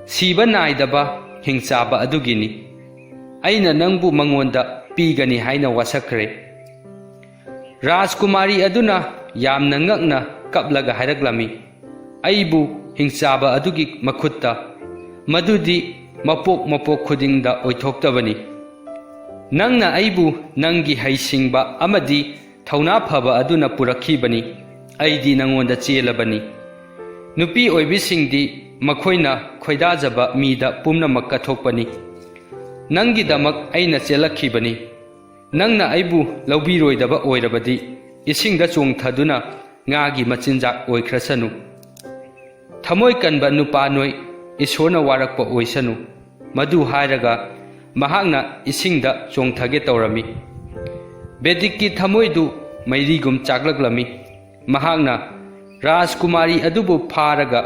ꯁꯤꯕ ꯅꯥꯏꯗꯕ ꯍꯤꯡꯆꯥꯕ ꯑꯗꯨꯒꯤꯅꯤ꯫ ꯑꯩꯅ ꯅꯪꯕꯨ ꯃꯉꯣꯟꯗ ꯄꯤꯒꯅꯤ ꯍꯥꯏꯅ ꯋꯥꯁꯛꯈ꯭ꯔꯦ꯫" ꯔꯥꯖꯀꯨꯃꯥꯔꯤ ꯑꯗꯨꯅ ꯌꯥꯝꯅ ꯉꯛꯅ ꯀꯞꯂꯒ ꯍꯥꯏꯔꯛꯂꯝꯃꯤ, "ꯑꯩꯕꯨ ꯍꯤꯡꯆꯥꯕ ꯑꯗꯨꯒꯤ ꯃꯈꯨꯠꯇ, ꯃꯗꯨꯗꯤ ꯃꯄꯣꯛ ꯃꯄꯣꯛ ꯈꯨꯗꯤꯡꯗ ꯑꯣꯏꯊꯣꯛꯇꯕꯅꯤ꯫ ꯅꯪꯅ ꯑꯩꯕꯨ ꯅꯪꯒꯤ ꯍꯩꯁꯤꯡꯕ ꯑꯃꯗꯤ ꯊꯧꯅꯥ ꯐꯕ ꯑꯗꯨꯅ ꯄꯨꯔꯛꯈꯤꯕꯅꯤ꯫ ꯑꯩꯗꯤ ꯅꯉꯣꯟꯗ ꯆꯦꯜꯂꯕꯅꯤ꯫ ꯅꯨꯄꯤ ꯑꯣꯏꯕꯤꯁꯤꯡꯗꯤ ꯃꯈꯣꯏꯅ ꯈꯣꯏꯗꯥꯖꯕ ꯃꯤꯗ ꯄꯨꯝꯅꯃꯛ ꯀꯠꯊꯣꯛꯄꯅꯤ꯫ ꯅꯪꯒꯤꯗꯃꯛ ꯑꯩꯅ ꯆꯦꯜꯂꯛꯈꯤꯕꯅꯤ꯫ ꯅꯪꯅ ꯑꯩꯕꯨ ꯂꯧꯕꯤꯔꯣꯏꯗꯕ ꯑꯣꯏꯔꯕꯗꯤ, ꯏꯁꯤꯡꯗ ꯆꯣꯡꯊꯗꯨꯅ ꯉꯥꯒꯤ ꯃꯆꯤꯟꯖꯥꯛ ꯑꯣꯏꯈ꯭ꯔꯁꯅꯨ꯫ ꯊꯃꯣꯏ ꯀꯟꯕ ꯅꯨꯄꯥ ꯅꯣꯏ, ꯏꯁꯣꯔꯅ ꯋꯥꯔꯛꯄ ꯑꯣꯏꯁꯅꯨ꯫ ꯃꯗꯨ ꯍꯥꯏꯔꯒ ꯃꯍꯥꯛꯅ ꯏꯁꯤꯡꯗ ꯆꯣꯡꯊꯒꯦ ꯇꯧꯔꯝꯃꯤ꯫ ꯕꯦꯗꯤꯛꯀꯤ ꯊꯃꯣꯏꯗꯨ ꯃꯩꯔꯤꯒꯨꯝ ꯆꯥꯛꯂꯛꯂꯝꯃꯤ꯫ ꯃꯍꯥꯛꯅ ꯔꯥꯖꯀꯨꯃꯥꯔꯤ ꯑꯗꯨꯕꯨ ꯐꯥꯔꯒ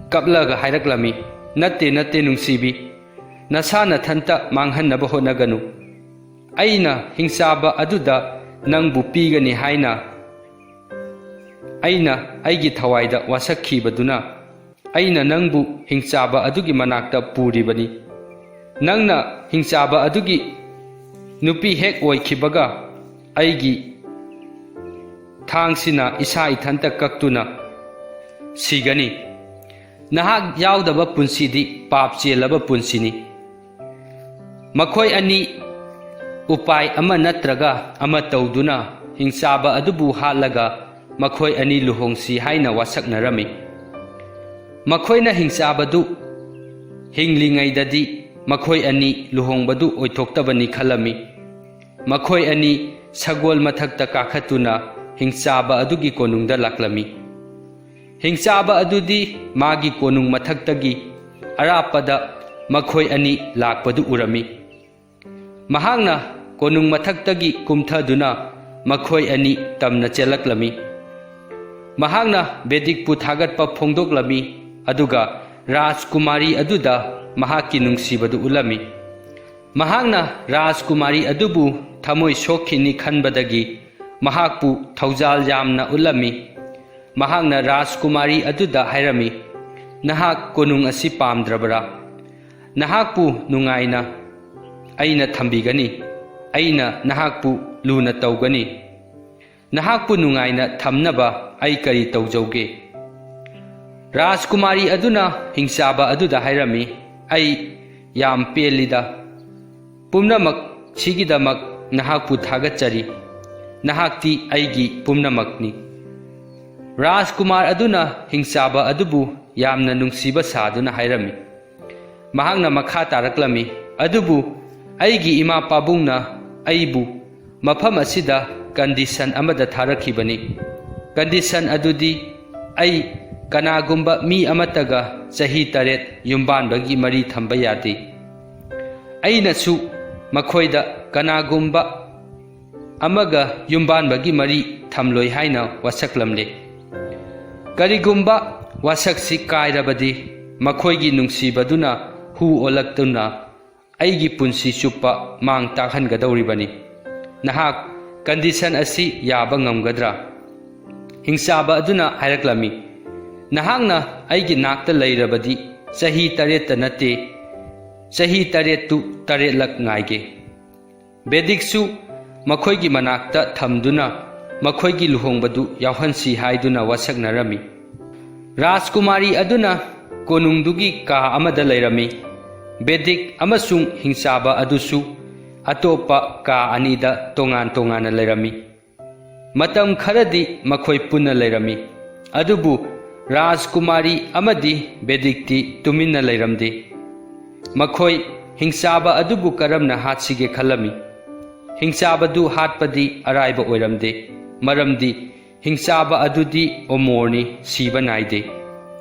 ꯀꯞꯂꯒ ꯍꯥꯏꯔꯛꯂꯝꯃꯤ, "ꯅꯠꯇꯦ, ꯅꯠꯇꯦ, ꯅꯨꯡꯁꯤꯕꯤ, ꯅꯁꯥ ꯅꯊꯟꯇ ꯃꯥꯡꯍꯟꯅꯕ ꯍꯣꯠꯅꯒꯅꯨ꯫ ꯑꯩꯅ ꯍꯤꯡꯆꯥꯕ ꯑꯗꯨꯗ ꯅꯪꯕꯨ ꯄꯤꯒꯅꯤ ꯍꯥꯏꯅ ꯑꯩꯅ ꯑꯩꯒꯤ ꯊꯋꯥꯏꯗ ꯋꯥꯁꯛꯈꯤꯕꯗꯨꯅ ꯑꯩꯅ ꯅꯪꯕꯨ ꯍꯤꯡꯆꯥꯕ ꯑꯗꯨꯒꯤ ꯃꯅꯥꯛꯇ ꯄꯨꯔꯤꯕꯅꯤ꯫ ꯅꯪꯅ ꯍꯤꯡꯆꯥꯕ ꯑꯗꯨꯒꯤ ꯅꯨꯄꯤ ꯍꯦꯛ ꯑꯣꯏꯈꯤꯕꯒ ꯑꯩꯒꯤ ꯊꯥꯡꯁꯤꯅ ꯏꯁꯥ ꯏꯊꯟꯇ ꯀꯛꯇꯨꯅ ꯁꯤꯒꯅꯤ꯫ ꯅꯍꯥꯛ ꯌꯥꯎꯗꯕ ꯄꯨꯟꯁꯤꯗꯤ ꯄꯥꯞ ꯆꯦꯜꯂꯕ ꯄꯨꯟꯁꯤꯅꯤ꯫" ꯃꯈꯣꯏ ꯑꯅꯤ ꯎꯄꯥꯏ ꯑꯃ ꯅꯠꯇ꯭ꯔꯒ ꯑꯃ ꯇꯧꯗꯨꯅ ꯍꯤꯡꯆꯥꯕ ꯑꯗꯨꯕꯨ ꯍꯥꯠꯂꯒ ꯃꯈꯣꯏ ꯑꯅꯤ ꯂꯨꯍꯣꯡꯁꯤ ꯍꯥꯏꯅ ꯋꯥꯁꯛꯅꯔꯝꯃꯤ꯫ ꯃꯈꯣꯏꯅ ꯍꯤꯡꯆꯥꯕꯗꯨ ꯍꯤꯡꯂꯤꯉꯩꯗꯗꯤ ꯃꯈꯣꯏ ꯑꯅꯤ ꯂꯨꯍꯣꯡꯕꯗꯨ ꯑꯣꯏꯊꯣꯛꯇꯕꯅꯤ ꯈꯜꯂꯝꯃꯤ꯫ ꯃꯈꯣꯏ ꯑꯅꯤ ꯁꯒꯣꯜ ꯃꯊꯛꯇ ꯀꯥꯈꯠꯇꯨꯅ ꯍꯤꯡꯆꯥꯕ ꯑꯗꯨꯒꯤ ꯀꯣꯅꯨꯡꯗ ꯂꯥꯛꯂꯝꯃꯤ꯫ ꯍꯤꯡꯆꯥꯕ ꯑꯗꯨꯗꯤ ꯃꯥꯒꯤ ꯀꯣꯅꯨꯡ ꯃꯊꯛꯇꯒꯤ ꯑꯔꯥꯞꯄꯗ ꯃꯈꯣꯏ ꯑꯅꯤ ꯂꯥꯛꯄꯗꯨ ꯎꯔꯝꯃꯤ꯫ ꯃꯍꯥꯛꯅ ꯀꯣꯅꯨꯡ ꯃꯊꯛꯇꯒꯤ ꯀꯨꯝꯊꯗꯨꯅ ꯃꯈꯣꯏ ꯑꯅꯤ ꯇꯝꯅ ꯆꯦꯜꯂꯛꯂꯝꯃꯤ꯫ ꯃꯍꯥꯛꯅ ꯕꯦꯗꯤꯛꯄꯨ ꯊꯥꯒꯠꯄ ꯐꯣꯡꯗꯣꯛꯂꯝꯃꯤ, ꯑꯗꯨꯒ ꯔꯥꯖꯀꯨꯃꯥꯔꯤ ꯑꯗꯨꯗ ꯃꯍꯥꯛꯀꯤ ꯅꯨꯡꯁꯤꯕꯗꯨ ꯎꯠꯂꯝꯃꯤ꯫ ꯃꯍꯥꯛꯅ ꯔꯥꯖꯀꯨꯃꯥꯔꯤ ꯑꯗꯨꯕꯨ ꯊꯃꯣꯏ ꯁꯣꯛꯈꯤꯅꯤ ꯈꯟꯕꯗꯒꯤ ꯃꯍꯥꯛꯄꯨ ꯊꯧꯖꯥꯜ ꯌꯥꯝꯅ ꯎꯠꯂꯝꯃꯤ꯫ ꯃꯍꯥꯛꯅ ꯔꯥꯖꯀꯨꯃꯥꯔꯤ ꯑꯗꯨꯗ ꯍꯥꯏꯔꯝꯃꯤ, "ꯅꯍꯥꯛ ꯀꯣꯅꯨꯡ ꯑꯁꯤ ꯄꯥꯝꯗ꯭ꯔꯕꯔꯥ? ꯅꯍꯥꯛꯄꯨ ꯅꯨꯡꯉꯥꯏꯅ ꯑꯩꯅ ꯊꯝꯕꯤꯒꯅꯤ꯫ ꯑꯩꯅ ꯅꯍꯥꯛꯄꯨ ꯂꯨꯅ ꯇꯧꯒꯅꯤ꯫ ꯅꯍꯥꯛꯄꯨ ꯅꯨꯡꯉꯥꯏꯅ ꯊꯝꯅꯕ ꯑꯩ ꯀꯔꯤ ꯇꯧꯖꯧꯒꯦ?" ꯔꯥꯖꯀꯨꯃꯥꯔꯤ ꯑꯗꯨꯅ ꯍꯤꯡꯆꯥꯕ ꯑꯗꯨꯗ ꯍꯥꯏꯔꯝꯃꯤ, "ꯑꯩ ꯌꯥꯝ ꯄꯦꯜꯂꯤꯗ꯫ ꯄꯨꯝꯅꯃꯛ ꯁꯤꯒꯤꯗꯃꯛ ꯅꯍꯥꯛꯄꯨ ꯊꯥꯒꯠꯆꯔꯤ꯫ ꯅꯍꯥꯛꯇꯤ ꯑꯩꯒꯤ ꯄꯨꯝꯅꯃꯛꯅꯤ꯫ ꯔꯥꯖꯀꯨꯃꯥꯔ ꯑꯗꯨꯅ ꯍꯤꯡꯆꯥꯕ ꯑꯗꯨꯕꯨ ꯌꯥꯝꯅ ꯅꯨꯡꯁꯤꯕ ꯁꯥꯗꯨꯅ ꯍꯥꯏꯔꯝꯃꯤ꯫ ꯃꯍꯥꯛꯅ ꯃꯈꯥ ꯇꯥꯔꯛꯂꯝꯃꯤ, "ꯑꯗꯨꯕꯨ ꯑꯩꯒꯤ ꯏꯃꯥ ꯄꯥꯕꯨꯡꯅ ꯑꯩꯕꯨ ꯃꯐꯝ ꯑꯁꯤꯗ ꯀꯟꯗꯤꯁꯟ ꯑꯃꯗ ꯊꯥꯔꯛꯈꯤꯕꯅꯤ꯫ ꯀꯟꯗꯤꯁꯟ ꯑꯗꯨꯗꯤ ꯑꯩ ꯀꯅꯥꯒꯨꯝꯕ ꯃꯤ ꯑꯃꯠꯇꯒ ꯆꯍꯤ ꯇꯔꯦꯠ ꯌꯨꯝꯕꯥꯟꯕꯒꯤ ꯃꯔꯤ ꯊꯝꯕ ꯌꯥꯗꯦ꯫ ꯑꯩꯅꯁꯨ ꯃꯈꯣꯏꯗ ꯀꯅꯥꯒꯨꯝꯕ ꯑꯃꯒ ꯌꯨꯝꯕꯥꯟꯕꯒꯤ ꯃꯔꯤ ꯊꯝꯂꯣꯏ ꯍꯥꯏꯅ ꯋꯥꯁꯛꯂꯝꯂꯦ꯫ ꯀꯔꯤꯒꯨꯝꯕ ꯋꯥꯁꯛꯁꯤ ꯀꯥꯏꯔꯕꯗꯤ ꯃꯈꯣꯏꯒꯤ ꯅꯨꯡꯁꯤꯕꯗꯨꯅ ꯍꯨ ꯑꯣꯜꯂꯛꯇꯨꯅ ꯑꯩꯒꯤ ꯄꯨꯟꯁꯤ ꯆꯨꯞꯄ ꯃꯥꯡ ꯇꯥꯛꯍꯟꯒꯗꯧꯔꯤꯕꯅꯤ꯫ ꯅꯍꯥꯛ ꯀꯟꯗꯤꯁꯟ ꯑꯁꯤ ꯌꯥꯕ ꯉꯝꯒꯗ꯭ꯔꯥ?" ꯍꯤꯡꯆꯥꯕ ꯑꯗꯨꯅ ꯍꯥꯏꯔꯛꯂꯝꯃꯤ, "ꯅꯍꯥꯛꯅ ꯑꯩꯒꯤ ꯅꯥꯛꯇ ꯂꯩꯔꯕꯗꯤ ꯆꯍꯤ ꯇꯔꯦꯠꯇ ꯅꯠꯇꯦ, ꯆꯍꯤ ꯇꯔꯦꯠꯇꯨ ꯇꯔꯦꯠꯂꯛ ꯉꯥꯏꯒꯦ꯫ ꯕꯦꯗꯤꯛꯁꯨ ꯃꯈꯣꯏꯒꯤ ꯃꯅꯥꯛꯇ ꯊꯝꯗꯨꯅ ꯃꯈꯣꯏꯒꯤ ꯂꯨꯍꯣꯡꯕꯗꯨ ꯌꯥꯎꯍꯟꯁꯤ" ꯍꯥꯏꯗꯨꯅ ꯋꯥꯁꯛꯅꯔꯝꯃꯤ꯫ ꯔꯥꯖꯀꯨꯃꯥꯔꯤ ꯑꯗꯨꯅ ꯀꯣꯅꯨꯡꯗꯨꯒꯤ ꯀꯥ ꯑꯃꯗ ꯂꯩꯔꯝꯃꯤ꯫ ꯕꯦꯗꯤꯛ ꯑꯃꯁꯨꯡ ꯍꯤꯡꯆꯥꯕ ꯑꯗꯨꯁꯨ ꯑꯇꯣꯞꯄ ꯀꯥ ꯑꯅꯤꯗ ꯇꯣꯉꯥꯟ ꯇꯣꯉꯥꯟꯅ ꯂꯩꯔꯝꯃꯤ꯫ ꯃꯇꯝ ꯈꯔꯗꯤ ꯃꯈꯣꯏ ꯄꯨꯟꯅ ꯂꯩꯔꯝꯃꯤ, ꯑꯗꯨꯕꯨ ꯔꯥꯖꯀꯨꯃꯥꯔꯤ ꯑꯃꯗꯤ ꯕꯦꯗꯤꯛꯇꯤ ꯇꯨꯃꯤꯟꯅ ꯂꯩꯔꯝꯗꯦ꯫ ꯃꯈꯣꯏ ꯍꯤꯡꯆꯥꯕ ꯑꯗꯨꯕꯨ ꯀꯔꯝꯅ ꯍꯥꯠꯁꯤꯒꯦ ꯈꯜꯂꯝꯃꯤ꯫ ꯍꯤꯡꯆꯥꯕꯗꯨ ꯍꯥꯠꯄꯗꯤ ꯑꯔꯥꯏꯕ ꯑꯣꯏꯔꯝꯗꯦ, ꯃꯔꯝꯗꯤ ꯍꯤꯡꯆꯥꯕ ꯑꯗꯨꯗꯤ ꯑꯣꯃꯣꯔꯅꯤ, ꯁꯤꯕ ꯅꯥꯏꯗꯦ꯫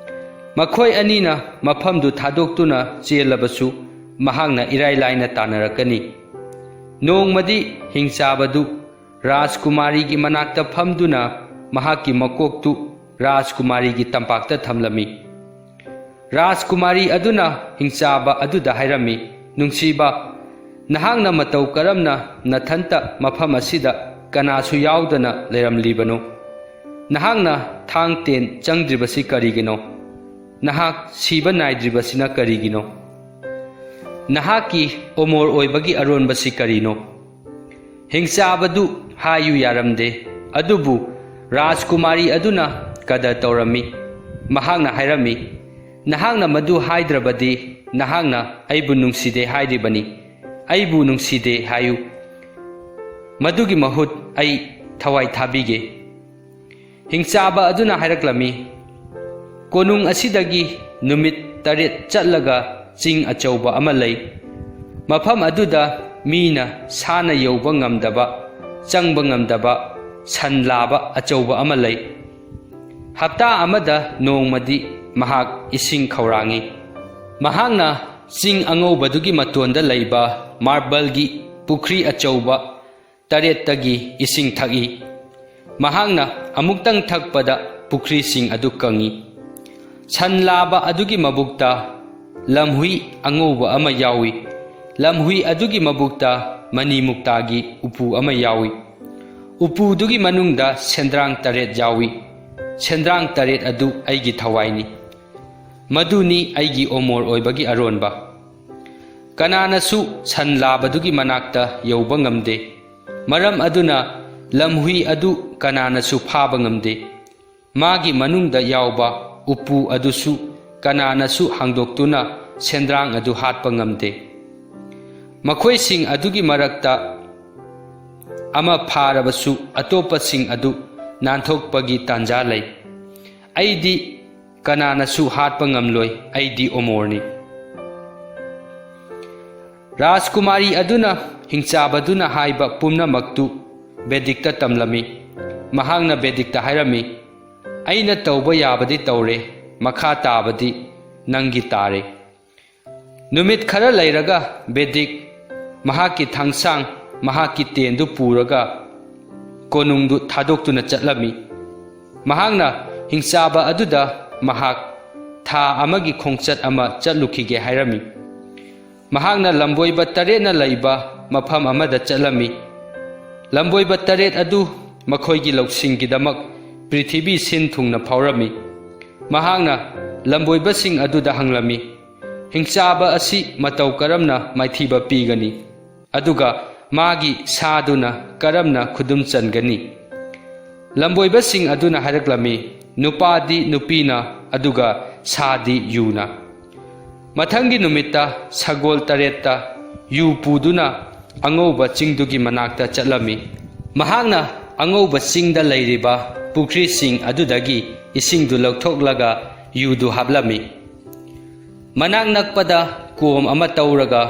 ꯃꯈꯣꯏ ꯑꯅꯤꯅ ꯃꯐꯝꯗꯨ ꯊꯥꯗꯣꯛꯇꯨꯅ ꯆꯦꯜꯂꯕꯁꯨ, ꯃꯍꯥꯛꯅ ꯏꯔꯥꯏ ꯂꯥꯏꯅ ꯇꯥꯟꯅꯔꯛꯀꯅꯤ꯫ ꯅꯣꯡꯃꯗꯤ ꯍꯤꯡꯆꯥꯕꯗꯨ ꯔꯥꯖꯀꯨꯃꯥꯔꯤꯒꯤ ꯃꯅꯥꯛꯇ ꯐꯝꯗꯨꯅ ꯃꯍꯥꯛꯀꯤ ꯃꯀꯣꯛꯇꯨ ꯔꯥꯖꯀꯨꯃꯥꯔꯤꯒꯤ ꯇꯝꯄꯥꯛꯇ ꯊꯝꯂꯝꯃꯤ꯫ ꯔꯥꯖꯀꯨꯃꯥꯔꯤ ꯑꯗꯨꯅ ꯍꯤꯡꯆꯥꯕ ꯑꯗꯨꯗ ꯍꯥꯏꯔꯝꯃꯤ, "ꯅꯨꯡꯁꯤꯕ, ꯅꯍꯥꯛꯅ ꯃꯇꯧ ꯀꯔꯝꯅ ꯅꯊꯟꯇ ꯃꯐꯝ ꯑꯁꯤꯗ ꯀꯅꯥꯁꯨ ꯌꯥꯎꯗꯅ ꯂꯩꯔꯝꯂꯤꯕꯅꯣ? ꯅꯍꯥꯛꯅ ꯊꯥꯡ ꯇꯦꯟ ꯆꯪꯗ꯭ꯔꯤꯕꯁꯤ ꯀꯔꯤꯒꯤꯅꯣ? ꯅꯍꯥꯛ ꯁꯤꯕ ꯅꯥꯏꯗ꯭ꯔꯤꯕꯁꯤꯅ ꯀꯔꯤꯒꯤꯅꯣ? ꯅꯍꯥꯛꯀꯤ ꯑꯣꯃꯣꯔ ꯑꯣꯏꯕꯒꯤ ꯑꯔꯣꯟꯕꯁꯤ ꯀꯔꯤꯅꯣ?" ꯍꯤꯡꯆꯥꯕꯗꯨ ꯍꯥꯏꯌꯨ ꯌꯥꯔꯝꯗꯦ, ꯑꯗꯨꯕꯨ ꯔꯥꯖꯀꯨꯃꯥꯔꯤ ꯑꯗꯨꯅ ꯀꯗꯔ ꯇꯧꯔꯝꯃꯤ꯫ ꯃꯍꯥꯛꯅ ꯍꯥꯏꯔꯝꯃꯤ, "ꯅꯍꯥꯛꯅ ꯃꯗꯨ ꯍꯥꯏꯗ꯭ꯔꯕꯗꯤ ꯅꯍꯥꯛꯅ ꯑꯩꯕꯨ ꯅꯨꯡꯁꯤꯗꯦ ꯍꯥꯏꯔꯤꯕꯅꯤ꯫ ꯑꯩꯕꯨ ꯅꯨꯡꯁꯤꯗꯦ ꯍꯥꯏꯌꯨ꯫ ꯃꯗꯨꯒꯤ ꯃꯍꯨꯠ ꯑꯩ ꯊꯋꯥꯏ ꯊꯥꯕꯤꯒꯦ꯫ ꯍꯤꯡꯆꯥꯕ ꯑꯗꯨꯅ ꯍꯥꯏꯔꯛꯂꯝꯃꯤ, "ꯀꯣꯅꯨꯡ ꯑꯁꯤꯗꯒꯤ ꯅꯨꯃꯤꯠ ꯇꯔꯦꯠ ꯆꯠꯂꯒ ꯆꯤꯡ ꯑꯆꯧꯕ ꯑꯃ ꯂꯩ꯫ ꯃꯐꯝ ꯑꯗꯨꯗ ꯃꯤꯅ ꯁꯥꯅ ꯌꯧꯕ ꯉꯝꯗꯕ, ꯆꯪꯕ ꯉꯝꯗꯕ ꯁꯟ ꯂꯥꯕ ꯑꯆꯧꯕ ꯑꯃ ꯂꯩ꯫ ꯍꯞꯇꯥ ꯑꯃꯗ ꯅꯣꯡꯃꯗꯤ ꯃꯍꯥꯛ ꯏꯁꯤꯡ ꯈꯧꯔꯥꯡꯏ꯫ ꯃꯍꯥꯛꯅ ꯆꯤꯡ ꯑꯉꯧꯕꯗꯨꯒꯤ ꯃꯇꯣꯟꯗ ꯂꯩꯕ ꯃꯥꯔꯕꯜꯒꯤ ꯄꯨꯈ꯭ꯔꯤ ꯑꯆꯧꯕ ꯇꯔꯦꯠꯇꯒꯤ ꯏꯁꯤꯡ ꯊꯛꯏ꯫ ꯃꯍꯥꯛꯅ ꯑꯃꯨꯛꯇꯪ ꯊꯛꯄꯗ ꯄꯨꯈ꯭ꯔꯤꯁꯤꯡ ꯑꯗꯨ ꯀꯪꯏ꯫ ꯁꯟ ꯂꯥꯕ ꯑꯗꯨꯒꯤ ꯃꯕꯨꯛꯇ ꯂꯝꯍꯨꯏ ꯑꯉꯧꯕ ꯑꯃ ꯌꯥꯎꯏ꯫ ꯂꯝꯍꯨꯏ ꯑꯗꯨꯒꯤ ꯃꯕꯨꯛꯇ ꯃꯅꯤ ꯃꯨꯛꯇꯥꯒꯤ ꯎꯄꯨ ꯑꯃ ꯌꯥꯎꯏ꯫ ꯎꯄꯨꯗꯨꯒꯤ ꯃꯅꯨꯡꯗ ꯁꯦꯟꯗ꯭ꯔꯥꯡ ꯇꯔꯦꯠ ꯌꯥꯎꯏ꯫ ꯁꯦꯟꯗ꯭ꯔꯥꯡ ꯇꯔꯦꯠ ꯑꯗꯨ ꯑꯩꯒꯤ ꯊꯋꯥꯏꯅꯤ꯫ ꯃꯗꯨꯅꯤ ꯑꯩꯒꯤ ꯑꯣꯃꯣꯔ ꯑꯣꯏꯕꯒꯤ ꯑꯔꯣꯟꯕ꯫ ꯀꯅꯥꯅꯁꯨ ꯁꯟ ꯂꯥꯕꯗꯨꯒꯤ ꯃꯅꯥꯛꯇ ꯌꯧꯕ ꯉꯝꯗꯦ꯫ ꯃꯔꯝ ꯑꯗꯨꯅ ꯂꯝꯍꯨꯏ ꯑꯗꯨ ꯀꯅꯥꯅꯁꯨ ꯐꯥꯕ ꯉꯝꯗꯦ꯫ ꯃꯥꯒꯤ ꯃꯅꯨꯡꯗ ꯌꯥꯎꯕ ꯎꯄꯨ ꯑꯗꯨꯁꯨ ꯀꯅꯥꯅꯁꯨ ꯍꯥꯡꯗꯣꯛꯇꯨꯅ ꯁꯦꯟꯗ꯭ꯔꯥꯡ ꯑꯗꯨ ꯍꯥꯠꯄ ꯉꯝꯗꯦ꯫ ꯃꯈꯣꯏꯁꯤꯡ ꯑꯗꯨꯒꯤ ꯃꯔꯛꯇ ꯑꯃ ꯐꯥꯔꯕꯁꯨ ꯑꯇꯣꯞꯄꯁꯤꯡ ꯑꯗꯨ ꯅꯥꯟꯊꯣꯛꯄꯒꯤ ꯇꯥꯟꯖꯥ ꯂꯩ꯫ ꯑꯩꯗꯤ ꯀꯅꯥꯅꯁꯨ ꯍꯥꯠꯄ ꯉꯝꯂꯣꯏ꯫ ꯑꯩꯗꯤ ꯑꯣꯃꯣꯔꯅꯤ꯫" ꯔꯥꯖꯀꯨꯃꯥꯔꯤ ꯑꯗꯨꯅ ꯍꯤꯡꯆꯥꯕꯗꯨꯅ ꯍꯥꯏꯕ ꯄꯨꯝꯅꯃꯛꯇꯨ ꯕꯦꯗꯤꯛꯇ ꯇꯝꯂꯝꯃꯤ꯫ ꯃꯍꯥꯛꯅ ꯕꯦꯗꯤꯛꯇ ꯍꯥꯏꯔꯝꯃꯤ, "ꯑꯩꯅ ꯇꯧꯕ ꯌꯥꯕꯗꯤ ꯇꯧꯔꯦ, ꯃꯈꯥ ꯇꯥꯕꯗꯤ ꯅꯪꯒꯤ ꯇꯥꯔꯦ꯫" ꯅꯨꯃꯤꯠ ꯈꯔ ꯂꯩꯔꯒ ꯕꯦꯗꯤꯛ ꯃꯍꯥꯛꯀꯤ ꯊꯥꯡꯁꯥꯡ, ꯃꯍꯥꯛꯀꯤ ꯇꯦꯟꯗꯨ ꯄꯨꯔꯒ ꯀꯣꯅꯨꯡꯗꯨ ꯊꯥꯗꯣꯛꯇꯨꯅ ꯆꯠꯂꯝꯃꯤ꯫ ꯃꯍꯥꯛꯅ ꯍꯤꯡꯆꯥꯕ ꯑꯗꯨꯗ ꯃꯍꯥꯛ ꯊꯥ ꯑꯃꯒꯤ ꯈꯣꯡꯆꯠ ꯑꯃ ꯆꯠꯂꯨꯈꯤꯒꯦ ꯍꯥꯏꯔꯝꯃꯤ꯫ ꯃꯍꯥꯛꯅ ꯂꯝꯕꯣꯏꯕ ꯇꯔꯦꯠꯅ ꯂꯩꯕ ꯃꯐꯝ ꯑꯃꯗ ꯆꯠꯂꯝꯃꯤ꯫ ꯂꯝꯕꯣꯏꯕ ꯇꯔꯦꯠ ꯑꯗꯨ ꯃꯈꯣꯏꯒꯤ ꯂꯧꯁꯤꯡꯒꯤꯗꯃꯛ ꯄ꯭ꯔꯤꯊꯤꯕꯤ ꯁꯤꯟ ꯊꯨꯡꯅ ꯐꯥꯎꯔꯝꯃꯤ꯫ ꯃꯍꯥꯛꯅ ꯂꯝꯕꯣꯏꯕꯁꯤꯡ ꯑꯗꯨꯗ ꯍꯪꯂꯝꯃꯤ, "ꯍꯤꯡꯆꯥꯕ ꯑꯁꯤ ꯃꯇꯧ ꯀꯔꯝꯅ ꯃꯥꯏꯊꯤꯕ ꯄꯤꯒꯅꯤ? ꯑꯗꯨꯒ ꯃꯥꯒꯤ ꯁꯥꯗꯨꯅ ꯀꯔꯝꯅ ꯈꯨꯗꯨꯝ ꯆꯟꯒꯅꯤ?" ꯂꯝꯕꯣꯏꯕꯁꯤꯡ ꯑꯗꯨꯅ ꯍꯥꯏꯔꯛꯂꯝꯃꯤ, "ꯅꯨꯄꯥꯗꯤ ꯅꯨꯄꯤꯅ, ꯑꯗꯨꯒ ꯁꯥꯗꯤ ꯌꯨꯅ꯫" ꯃꯊꯪꯒꯤ ꯅꯨꯃꯤꯠꯇ ꯁꯒꯣꯜ ꯇꯔꯦꯠꯇ ꯌꯨ ꯄꯨꯗꯨꯅ ꯑꯉꯧꯕ ꯆꯤꯡꯗꯨꯒꯤ ꯃꯅꯥꯛꯇ ꯆꯠꯂꯝꯃꯤ꯫ ꯃꯍꯥꯛꯅ ꯑꯉꯧꯕ ꯆꯤꯡꯗ ꯂꯩꯔꯤꯕ ꯄꯨꯈ꯭ꯔꯤꯁꯤꯡ ꯑꯗꯨꯗꯒꯤ ꯏꯁꯤꯡꯗꯨ ꯂꯧꯊꯣꯛꯂꯒ ꯌꯨꯗꯨ ꯍꯥꯞꯂꯝꯃꯤ꯫ ꯃꯅꯥꯛ ꯅꯛꯄꯗ ꯀꯣꯝ ꯑꯃ ꯇꯧꯔꯒ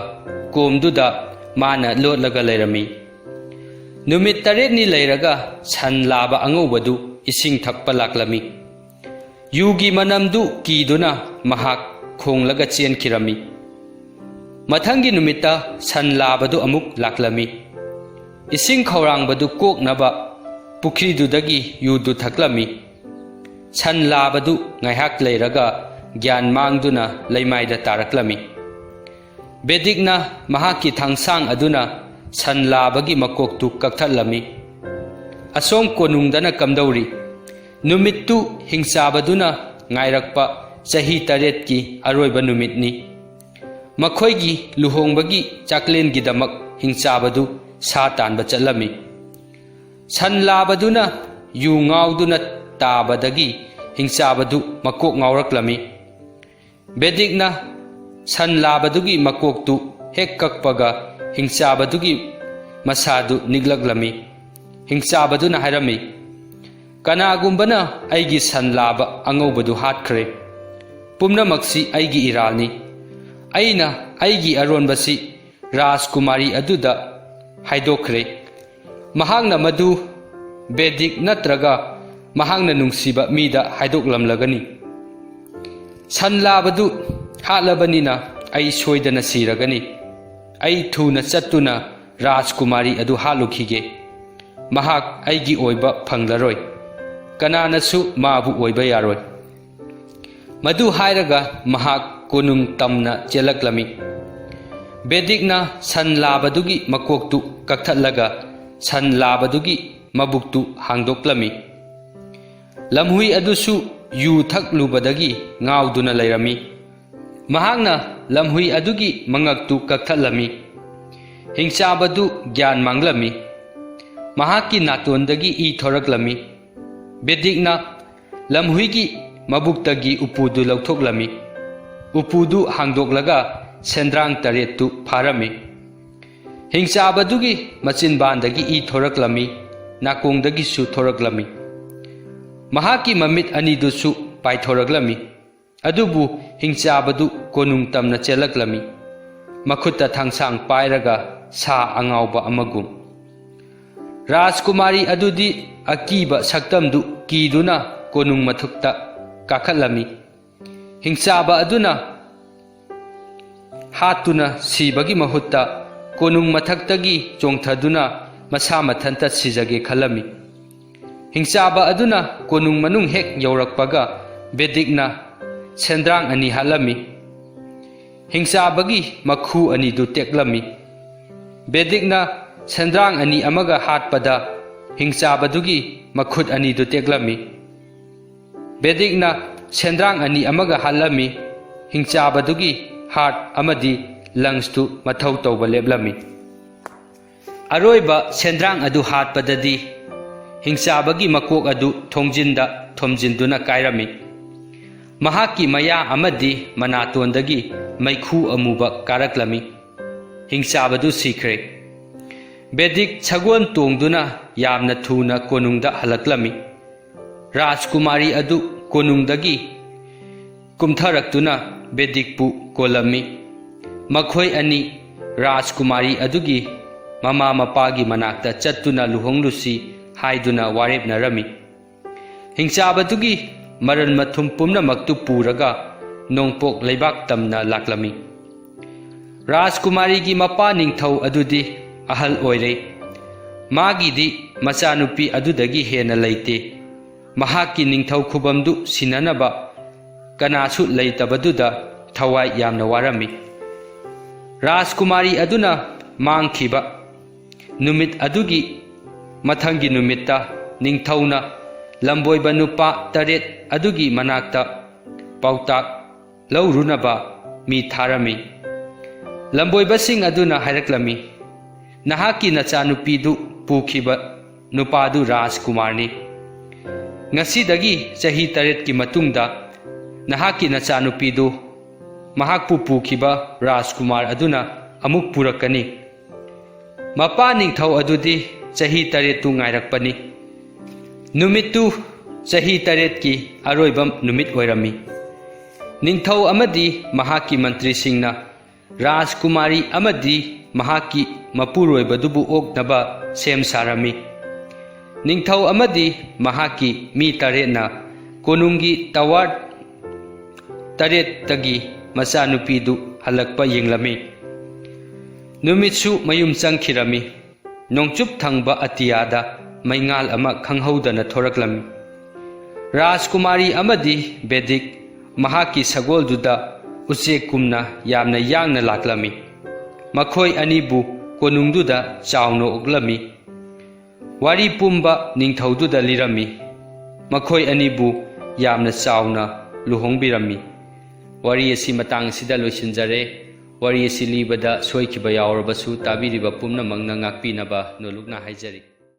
ꯀꯣꯝꯗꯨꯗ ꯃꯥꯅ ꯂꯣꯠꯂꯒ ꯂꯩꯔꯝꯃꯤ꯫ ꯅꯨꯃꯤꯠ ꯇꯔꯦꯠꯅꯤ ꯂꯩꯔꯒ ꯁꯟ ꯂꯥꯕ ꯑꯉꯧꯕꯗꯨ ꯏꯁꯤꯡ ꯊꯛꯄ ꯂꯥꯛꯂꯝꯃꯤ꯫ ꯌꯨꯒꯤ ꯃꯅꯝꯗꯨ ꯀꯤꯗꯨꯅ ꯃꯍꯥꯛ ꯈꯣꯡꯂꯒ ꯆꯦꯟꯈꯤꯔꯝꯃꯤ꯫ ꯃꯊꯪꯒꯤ ꯅꯨꯃꯤꯠꯇ ꯁꯟ ꯂꯥꯕꯗꯨ ꯑꯃꯨꯛ ꯂꯥꯛꯂꯝꯃꯤ꯫ ꯏꯁꯤꯡ ꯈꯧꯔꯥꯡꯕꯗꯨ ꯀꯣꯛꯅꯕ ꯄꯨꯈ꯭ꯔꯤꯗꯨꯗꯒꯤ ꯌꯨꯗꯨ ꯊꯛꯂꯝꯃꯤ꯫ ꯁꯟ ꯂꯥꯕꯗꯨ ꯉꯥꯏꯍꯥꯛ ꯂꯩꯔꯒ ꯒ꯭ꯌꯥꯟ ꯃꯥꯡꯗꯨꯅ ꯂꯩꯃꯥꯏꯗ ꯇꯥꯔꯛꯂꯝꯃꯤ꯫ ꯕꯦꯗꯤꯛꯅ ꯃꯍꯥꯛꯀꯤ ꯊꯥꯡꯁꯥꯡ ꯑꯗꯨꯅ ꯁꯟ ꯂꯥꯕꯒꯤ ꯃꯀꯣꯛꯇꯨ ꯀꯛꯊꯠꯂꯝꯃꯤ꯫ ꯑꯁꯣꯝ ꯀꯣꯅꯨꯡꯗꯅ ꯀꯝꯗꯧꯔꯤ? ꯅꯨꯃꯤꯠꯇꯨ ꯍꯤꯡꯆꯥꯕꯗꯨꯅ ꯉꯥꯏꯔꯛꯄ ꯆꯍꯤ ꯇꯔꯦꯠꯀꯤ ꯑꯔꯣꯏꯕ ꯅꯨꯃꯤꯠꯅꯤ꯫ ꯃꯈꯣꯏꯒꯤ ꯂꯨꯍꯣꯡꯕꯒꯤ ꯆꯥꯛꯂꯦꯟꯒꯤꯗꯃꯛ ꯍꯤꯡꯆꯥꯕꯗꯨ ꯁꯥ ꯇꯥꯟꯕ ꯆꯠꯂꯝꯃꯤ꯫ ꯁꯟ ꯂꯥꯕꯗꯨꯅ ꯌꯨ ꯉꯥꯎꯗꯨꯅ ꯇꯥꯕꯗꯒꯤ ꯍꯤꯡꯆꯥꯕꯗꯨ ꯃꯀꯣꯛ ꯉꯥꯎꯔꯛꯂꯝꯃꯤ꯫ ꯕꯦꯗꯤꯛꯅ ꯁꯟ ꯂꯥꯕꯗꯨꯒꯤ ꯃꯀꯣꯛꯇꯨ ꯍꯦꯛ ꯀꯛꯄꯒ ꯍꯤꯡꯆꯥꯕꯗꯨꯒꯤ ꯃꯁꯥꯗꯨ ꯅꯤꯛꯂꯛꯂꯝꯃꯤ꯫ ꯍꯤꯡꯆꯥꯕꯗꯨꯅ ꯍꯥꯏꯔꯝꯃꯤ, "ꯀꯅꯥꯒꯨꯝꯕꯅ ꯑꯩꯒꯤ ꯁꯟ ꯂꯥꯕ ꯑꯉꯧꯕꯗꯨ ꯍꯥꯠꯈ꯭ꯔꯦ꯫ ꯄꯨꯝꯅꯃꯛꯁꯤ ꯑꯩꯒꯤ ꯏꯔꯥꯜꯅꯤ꯫ ꯑꯩꯅ ꯑꯩꯒꯤ ꯑꯔꯣꯟꯕꯁꯤ ꯔꯥꯖꯀꯨꯃꯥꯔꯤ ꯑꯗꯨꯗ ꯍꯥꯏꯗꯣꯛꯈ꯭ꯔꯦ꯫ ꯃꯍꯥꯛꯅ ꯃꯗꯨ ꯕꯦꯗꯤꯛ ꯅꯠꯇ꯭ꯔꯒ ꯃꯍꯥꯛꯅ ꯅꯨꯡꯁꯤꯕ ꯃꯤꯗ ꯍꯥꯏꯗꯣꯛꯂꯝꯂꯒꯅꯤ꯫ ꯁꯟ ꯂꯥꯕꯗꯨ ꯍꯥꯠꯂꯕꯅꯤꯅ ꯑꯩ ꯁꯣꯏꯗꯅ ꯁꯤꯔꯒꯅꯤ꯫ ꯑꯩ ꯊꯨꯅ ꯆꯠꯇꯨꯅ ꯔꯥꯖꯀꯨꯃꯥꯔꯤ ꯑꯗꯨ ꯍꯥꯠꯂꯨꯈꯤꯒꯦ꯫ ꯃꯍꯥꯛ ꯑꯩꯒꯤ ꯑꯣꯏꯕ ꯐꯪꯂꯔꯣꯏ꯫ ꯀꯅꯥꯅꯁꯨ ꯃꯥꯕꯨ ꯑꯣꯏꯕ ꯌꯥꯔꯣꯏ꯫" ꯃꯗꯨ ꯍꯥꯏꯔꯒ ꯃꯍꯥꯛ ꯀꯣꯅꯨꯡ ꯇꯝꯅ ꯆꯦꯜꯂꯛꯂꯝꯃꯤ꯫ ꯕꯦꯗꯤꯛꯅ ꯁꯟ ꯂꯥꯕꯗꯨꯒꯤ ꯃꯀꯣꯛꯇꯨ ꯀꯛꯊꯠꯂꯒ ꯁꯟ ꯂꯥꯕꯗꯨꯒꯤ ꯃꯕꯨꯛꯇꯨ ꯍꯥꯡꯗꯣꯛꯂꯝꯃꯤ꯫ ꯂꯝꯍꯨꯏ ꯑꯗꯨꯁꯨ ꯌꯨ ꯊꯛꯂꯨꯕꯗꯒꯤ ꯉꯥꯎꯗꯨꯅ ꯂꯩꯔꯝꯃꯤ꯫ ꯃꯍꯥꯛꯅ ꯂꯝꯍꯨꯏ ꯑꯗꯨꯒꯤ ꯃꯉꯛꯇꯨ ꯀꯛꯊꯠꯂꯝꯃꯤ꯫ ꯍꯤꯡꯆꯥꯕꯗꯨ ꯒ꯭ꯌꯥꯟ ꯃꯥꯡꯂꯝꯃꯤ꯫ ꯃꯍꯥꯛꯀꯤ ꯅꯥꯇꯣꯟꯗꯒꯤ ꯏ ꯊꯣꯔꯛꯂꯝꯃꯤ꯫ ꯕꯦꯗꯤꯛꯅ ꯂꯝꯍꯨꯏꯒꯤ ꯃꯕꯨꯛꯇꯒꯤ ꯎꯄꯨꯗꯨ ꯂꯧꯊꯣꯛꯂꯝꯃꯤ꯫ ꯎꯄꯨꯗꯨ ꯍꯥꯡꯗꯣꯛꯂꯒ ꯁꯦꯟꯗ꯭ꯔꯥꯡ ꯇꯔꯦꯠꯇꯨ ꯐꯥꯔꯝꯃꯤ꯫ ꯍꯤꯡꯆꯥꯕꯗꯨꯒꯤ ꯃꯆꯤꯟꯕꯥꯟꯗꯒꯤ ꯏ ꯊꯣꯔꯛꯂꯝꯃꯤ, ꯅꯥꯀꯣꯡꯗꯒꯤꯁꯨ ꯊꯣꯔꯛꯂꯝꯃꯤ꯫ ꯃꯍꯥꯛꯀꯤ ꯃꯃꯤꯠ ꯑꯅꯤꯗꯨꯁꯨ ꯄꯥꯏꯊꯣꯔꯛꯂꯝꯃꯤ꯫ ꯑꯗꯨꯕꯨ ꯍꯤꯡꯆꯥꯕꯗꯨ ꯀꯣꯅꯨꯡ ꯇꯝꯅ ꯆꯦꯜꯂꯛꯂꯝꯃꯤ, ꯃꯈꯨꯠꯇ ꯊꯥꯡꯁꯥꯡ ꯄꯥꯏꯔꯒ ꯁꯥ ꯑꯉꯥꯎꯕ ꯑꯃꯒꯨꯝ꯫ ꯔꯥꯖꯀꯨꯃꯥꯔꯤ ꯑꯗꯨꯗꯤ ꯑꯀꯤꯕ ꯁꯛꯇꯝꯗꯨ ꯀꯤꯗꯨꯅ ꯀꯣꯅꯨꯡ ꯃꯊꯛꯇ ꯀꯥꯈꯠꯂꯝꯃꯤ꯫ ꯍꯤꯡꯆꯥꯕ ꯑꯗꯨꯅ ꯍꯥꯠꯇꯨꯅ ꯁꯤꯕꯒꯤ ꯃꯍꯨꯠꯇ ꯀꯣꯅꯨꯡ ꯃꯊꯛꯇꯒꯤ ꯆꯣꯡꯊꯗꯨꯅ ꯃꯁꯥ ꯃꯊꯟꯇ ꯁꯤꯖꯒꯦ ꯈꯜꯂꯝꯃꯤ꯫ ꯍꯤꯡꯆꯥꯕ ꯑꯗꯨꯅ ꯀꯣꯅꯨꯡ ꯃꯅꯨꯡ ꯍꯦꯛ ꯌꯧꯔꯛꯄꯒ ꯕꯦꯗꯤꯛꯅ ꯁꯦꯟꯗ꯭ꯔꯥꯡ ꯑꯅꯤ ꯍꯥꯠꯂꯝꯃꯤ꯫ ꯍꯤꯡꯆꯥꯕꯒꯤ ꯃꯈꯨ ꯑꯅꯤꯗꯨ ꯇꯦꯛꯂꯝꯃꯤ꯫ ꯕꯦꯗꯤꯛꯅ ꯁꯦꯟꯗ꯭ꯔꯥꯡ ꯑꯅꯤ ꯑꯃꯒ ꯍꯥꯠꯄꯗ ꯍꯤꯡꯆꯥꯕꯗꯨꯒꯤ ꯃꯈꯨꯠ ꯑꯅꯤꯗꯨ ꯇꯦꯛꯂꯝꯃꯤ꯫ ꯕꯦꯗꯤꯛꯅ ꯁꯦꯟꯗ꯭ꯔꯥꯡ ꯑꯅꯤ ꯑꯃꯒ ꯍꯥꯠꯂꯝꯃꯤ꯫ ꯍꯤꯡꯆꯥꯕꯗꯨꯒꯤ ꯍꯥꯔꯠ ꯑꯃꯗꯤ ꯂꯪꯁꯇꯨ ꯃꯊꯧ ꯇꯧꯕ ꯂꯦꯞꯂꯝꯃꯤ꯫ ꯑꯔꯣꯏꯕ ꯁꯦꯟꯗ꯭ꯔꯥꯡ ꯑꯗꯨ ꯍꯥꯠꯄꯗꯗꯤ ꯍꯤꯡꯆꯥꯕꯒꯤ ꯃꯀꯣꯛ ꯑꯗꯨ ꯊꯣꯡꯖꯤꯟꯗ ꯊꯣꯝꯖꯤꯟꯗꯨꯅ ꯀꯥꯏꯔꯝꯃꯤ꯫ ꯃꯍꯥꯛꯀꯤ ꯃꯌꯥ ꯑꯃꯗꯤ ꯃꯅꯥꯇꯣꯟꯗꯒꯤ ꯃꯩꯈꯨ ꯑꯃꯨꯕ ꯀꯥꯔꯛꯂꯝꯃꯤ꯫ ꯍꯤꯡꯆꯥꯕꯗꯨ ꯁꯤꯈ꯭ꯔꯦ꯫ ꯕꯦꯗꯤꯛ ꯁꯒꯣꯜ ꯇꯣꯡꯗꯨꯅ ꯌꯥꯝꯅ ꯊꯨꯅ ꯀꯣꯅꯨꯡꯗ ꯍꯜꯂꯛꯂꯝꯃꯤ꯫ ꯔꯥꯖꯀꯨꯃꯥꯔꯤ ꯑꯗꯨ ꯀꯣꯅꯨꯡꯗꯒꯤ ꯀꯨꯝꯊꯔꯛꯇꯨꯅ ꯕꯦꯗꯤꯛꯄꯨ ꯀꯣꯜꯂꯝꯃꯤ꯫ ꯃꯈꯣꯏ ꯑꯅꯤ ꯔꯥꯖꯀꯨꯃꯥꯔꯤ ꯑꯗꯨꯒꯤ ꯃꯃꯥ ꯃꯄꯥꯒꯤ ꯃꯅꯥꯛꯇ ꯆꯠꯇꯨꯅ ꯂꯨꯍꯣꯡꯂꯨꯁꯤ ꯍꯥꯏꯗꯨꯅ ꯋꯥꯔꯦꯞꯅꯔꯝꯃꯤ꯫ ꯍꯤꯡꯆꯥꯕꯗꯨꯒꯤ ꯃꯔꯜ ꯃꯊꯨꯝ ꯄꯨꯝꯅꯃꯛꯇꯨ ꯄꯨꯔꯒ ꯅꯣꯡꯄꯣꯛ ꯂꯩꯕꯥꯛ ꯇꯝꯅ ꯂꯥꯛꯂꯝꯃꯤ꯫ ꯔꯥꯖꯀꯨꯃꯥꯔꯤꯒꯤ ꯃꯄꯥ ꯅꯤꯡꯊꯧ ꯑꯗꯨꯗꯤ ꯑꯍꯜ ꯑꯣꯏꯔꯦ꯫ ꯃꯥꯒꯤꯗꯤ ꯃꯆꯥꯅꯨꯄꯤ ꯑꯗꯨꯗꯒꯤ ꯍꯦꯟꯅ ꯂꯩꯇꯦ꯫ ꯃꯍꯥꯛꯀꯤ ꯅꯤꯡꯊꯧ ꯈꯨꯕꯝꯗꯨ ꯁꯤꯟꯅꯅꯕ ꯀꯅꯥꯁꯨ ꯂꯩꯇꯕꯗꯨꯗ ꯊꯋꯥꯏ ꯌꯥꯝꯅ ꯋꯥꯔꯝꯃꯤ꯫ ꯔꯥꯖꯀꯨꯃꯥꯔꯤ ꯑꯗꯨꯅ ꯃꯥꯡꯈꯤꯕ ꯅꯨꯃꯤꯠ ꯑꯗꯨꯒꯤ ꯃꯊꯪꯒꯤ ꯅꯨꯃꯤꯠꯇ ꯅꯤꯡꯊꯧꯅ ꯂꯝꯕꯣꯏꯕ ꯅꯨꯄꯥ ꯇꯔꯦꯠ ꯑꯗꯨꯒꯤ ꯃꯅꯥꯛꯇ ꯄꯥꯎꯇꯥꯛ ꯂꯧꯔꯨꯅꯕ ꯃꯤ ꯊꯥꯔꯝꯃꯤ꯫ ꯂꯝꯕꯣꯏꯕꯁꯤꯡ ꯑꯗꯨꯅ ꯍꯥꯏꯔꯛꯂꯝꯃꯤ, "ꯅꯍꯥꯛꯀꯤ ꯅꯆꯥꯅꯨꯄꯤꯗꯨ ꯄꯨꯈꯤꯕ ꯅꯨꯄꯥꯗꯨ ꯔꯥꯖꯀꯨꯃꯥꯔꯅꯤ꯫ ꯉꯁꯤꯗꯒꯤ ꯆꯍꯤ ꯇꯔꯦꯠꯀꯤ ꯃꯇꯨꯡꯗ ꯅꯍꯥꯛꯀꯤ ꯅꯆꯥꯅꯨꯄꯤꯗꯨ ꯃꯍꯥꯛꯄꯨ ꯄꯨꯈꯤꯕ ꯔꯥꯖꯀꯨꯃꯥꯔ ꯑꯗꯨꯅ ꯑꯃꯨꯛ ꯄꯨꯔꯛꯀꯅꯤ꯫ ꯃꯄꯥ ꯅꯤꯡꯊꯧ ꯑꯗꯨꯗꯤ ꯆꯍꯤ ꯇꯔꯦꯠꯇꯨ ꯉꯥꯏꯔꯛꯄꯅꯤ꯫ ꯅꯨꯃꯤꯠꯇꯨ ꯆꯍꯤ ꯇꯔꯦꯠꯀꯤ ꯑꯔꯣꯏꯕ ꯅꯨꯃꯤꯠ ꯑꯣꯏꯔꯝꯃꯤ꯫ ꯅꯤꯡꯊꯧ ꯑꯃꯗꯤ ꯃꯍꯥꯛꯀꯤ ꯃꯟꯇ꯭ꯔꯤꯁꯤꯡꯅ ꯔꯥꯖꯀꯨꯃꯥꯔꯤ ꯑꯃꯗꯤ ꯃꯍꯥꯛꯀꯤ ꯃꯄꯨꯔꯣꯏꯕꯗꯨꯕꯨ ꯑꯣꯛꯅꯕ ꯁꯦꯝ ꯁꯥꯔꯝꯃꯤ꯫ ꯅꯤꯡꯊꯧ ꯑꯃꯗꯤ ꯃꯍꯥꯛꯀꯤ ꯃꯤ ꯇꯔꯦꯠꯅ ꯀꯣꯅꯨꯡꯒꯤ ꯇꯋꯥꯔ ꯇꯔꯦꯠꯇꯒꯤ ꯃꯆꯥꯅꯨꯄꯤꯗꯨ ꯍꯜꯂꯛꯄ ꯌꯦꯡꯂꯝꯃꯤ꯫ ꯅꯨꯃꯤꯠꯁꯨ ꯃꯌꯨꯝ ꯆꯪꯈꯤꯔꯝꯃꯤ꯫ ꯅꯣꯡꯆꯨꯞ ꯊꯪꯕ ꯑꯇꯤꯌꯥꯗ ꯃꯩꯉꯥꯜ ꯑꯃ ꯈꯪꯍꯧꯗꯅ ꯊꯣꯔꯛꯂꯝꯃꯤ꯫ ꯔꯥꯖꯀꯨꯃꯥꯔꯤ ꯑꯃꯗꯤ ꯕꯦꯗꯤꯛ ꯃꯍꯥꯛꯀꯤ ꯁꯒꯣꯜꯗꯨꯗ ꯎꯆꯦꯛꯀꯨꯝꯅ ꯌꯥꯝꯅ ꯌꯥꯡꯅ ꯂꯥꯛꯂꯝꯃꯤ꯫ ꯃꯈꯣꯏ ꯑꯅꯤꯕꯨ ꯀꯣꯅꯨꯡꯗꯨꯗ ꯆꯥꯎꯅ ꯑꯣꯛꯂꯝꯃꯤ꯫ ꯋꯥꯔꯤ ꯄꯨꯝꯕ ꯅꯤꯡꯊꯧꯗꯨꯗ ꯂꯤꯔꯝꯃꯤ꯫ ꯃꯈꯣꯏ ꯑꯅꯤꯕꯨ ꯌꯥꯝꯅ ꯆꯥꯎꯅ ꯂꯨꯍꯣꯡꯕꯤꯔꯝꯃꯤ꯫ ꯋꯥꯔꯤ ꯑꯁꯤ ꯃꯇꯥꯡ ꯑꯁꯤꯗ ꯂꯣꯏꯁꯤꯟꯖꯔꯦ꯫ ꯋꯥꯔꯤ ꯑꯁꯤ ꯂꯤꯕꯗ ꯁꯣꯏꯈꯤꯕ ꯌꯥꯎꯔꯕꯁꯨ ꯇꯥꯕꯤꯔꯤꯕ ꯄꯨꯝꯅꯃꯛꯅ ꯉꯥꯛꯄꯤꯅꯕ ꯅꯣꯂꯨꯛꯅ ꯍꯥꯏꯖꯔꯤ꯫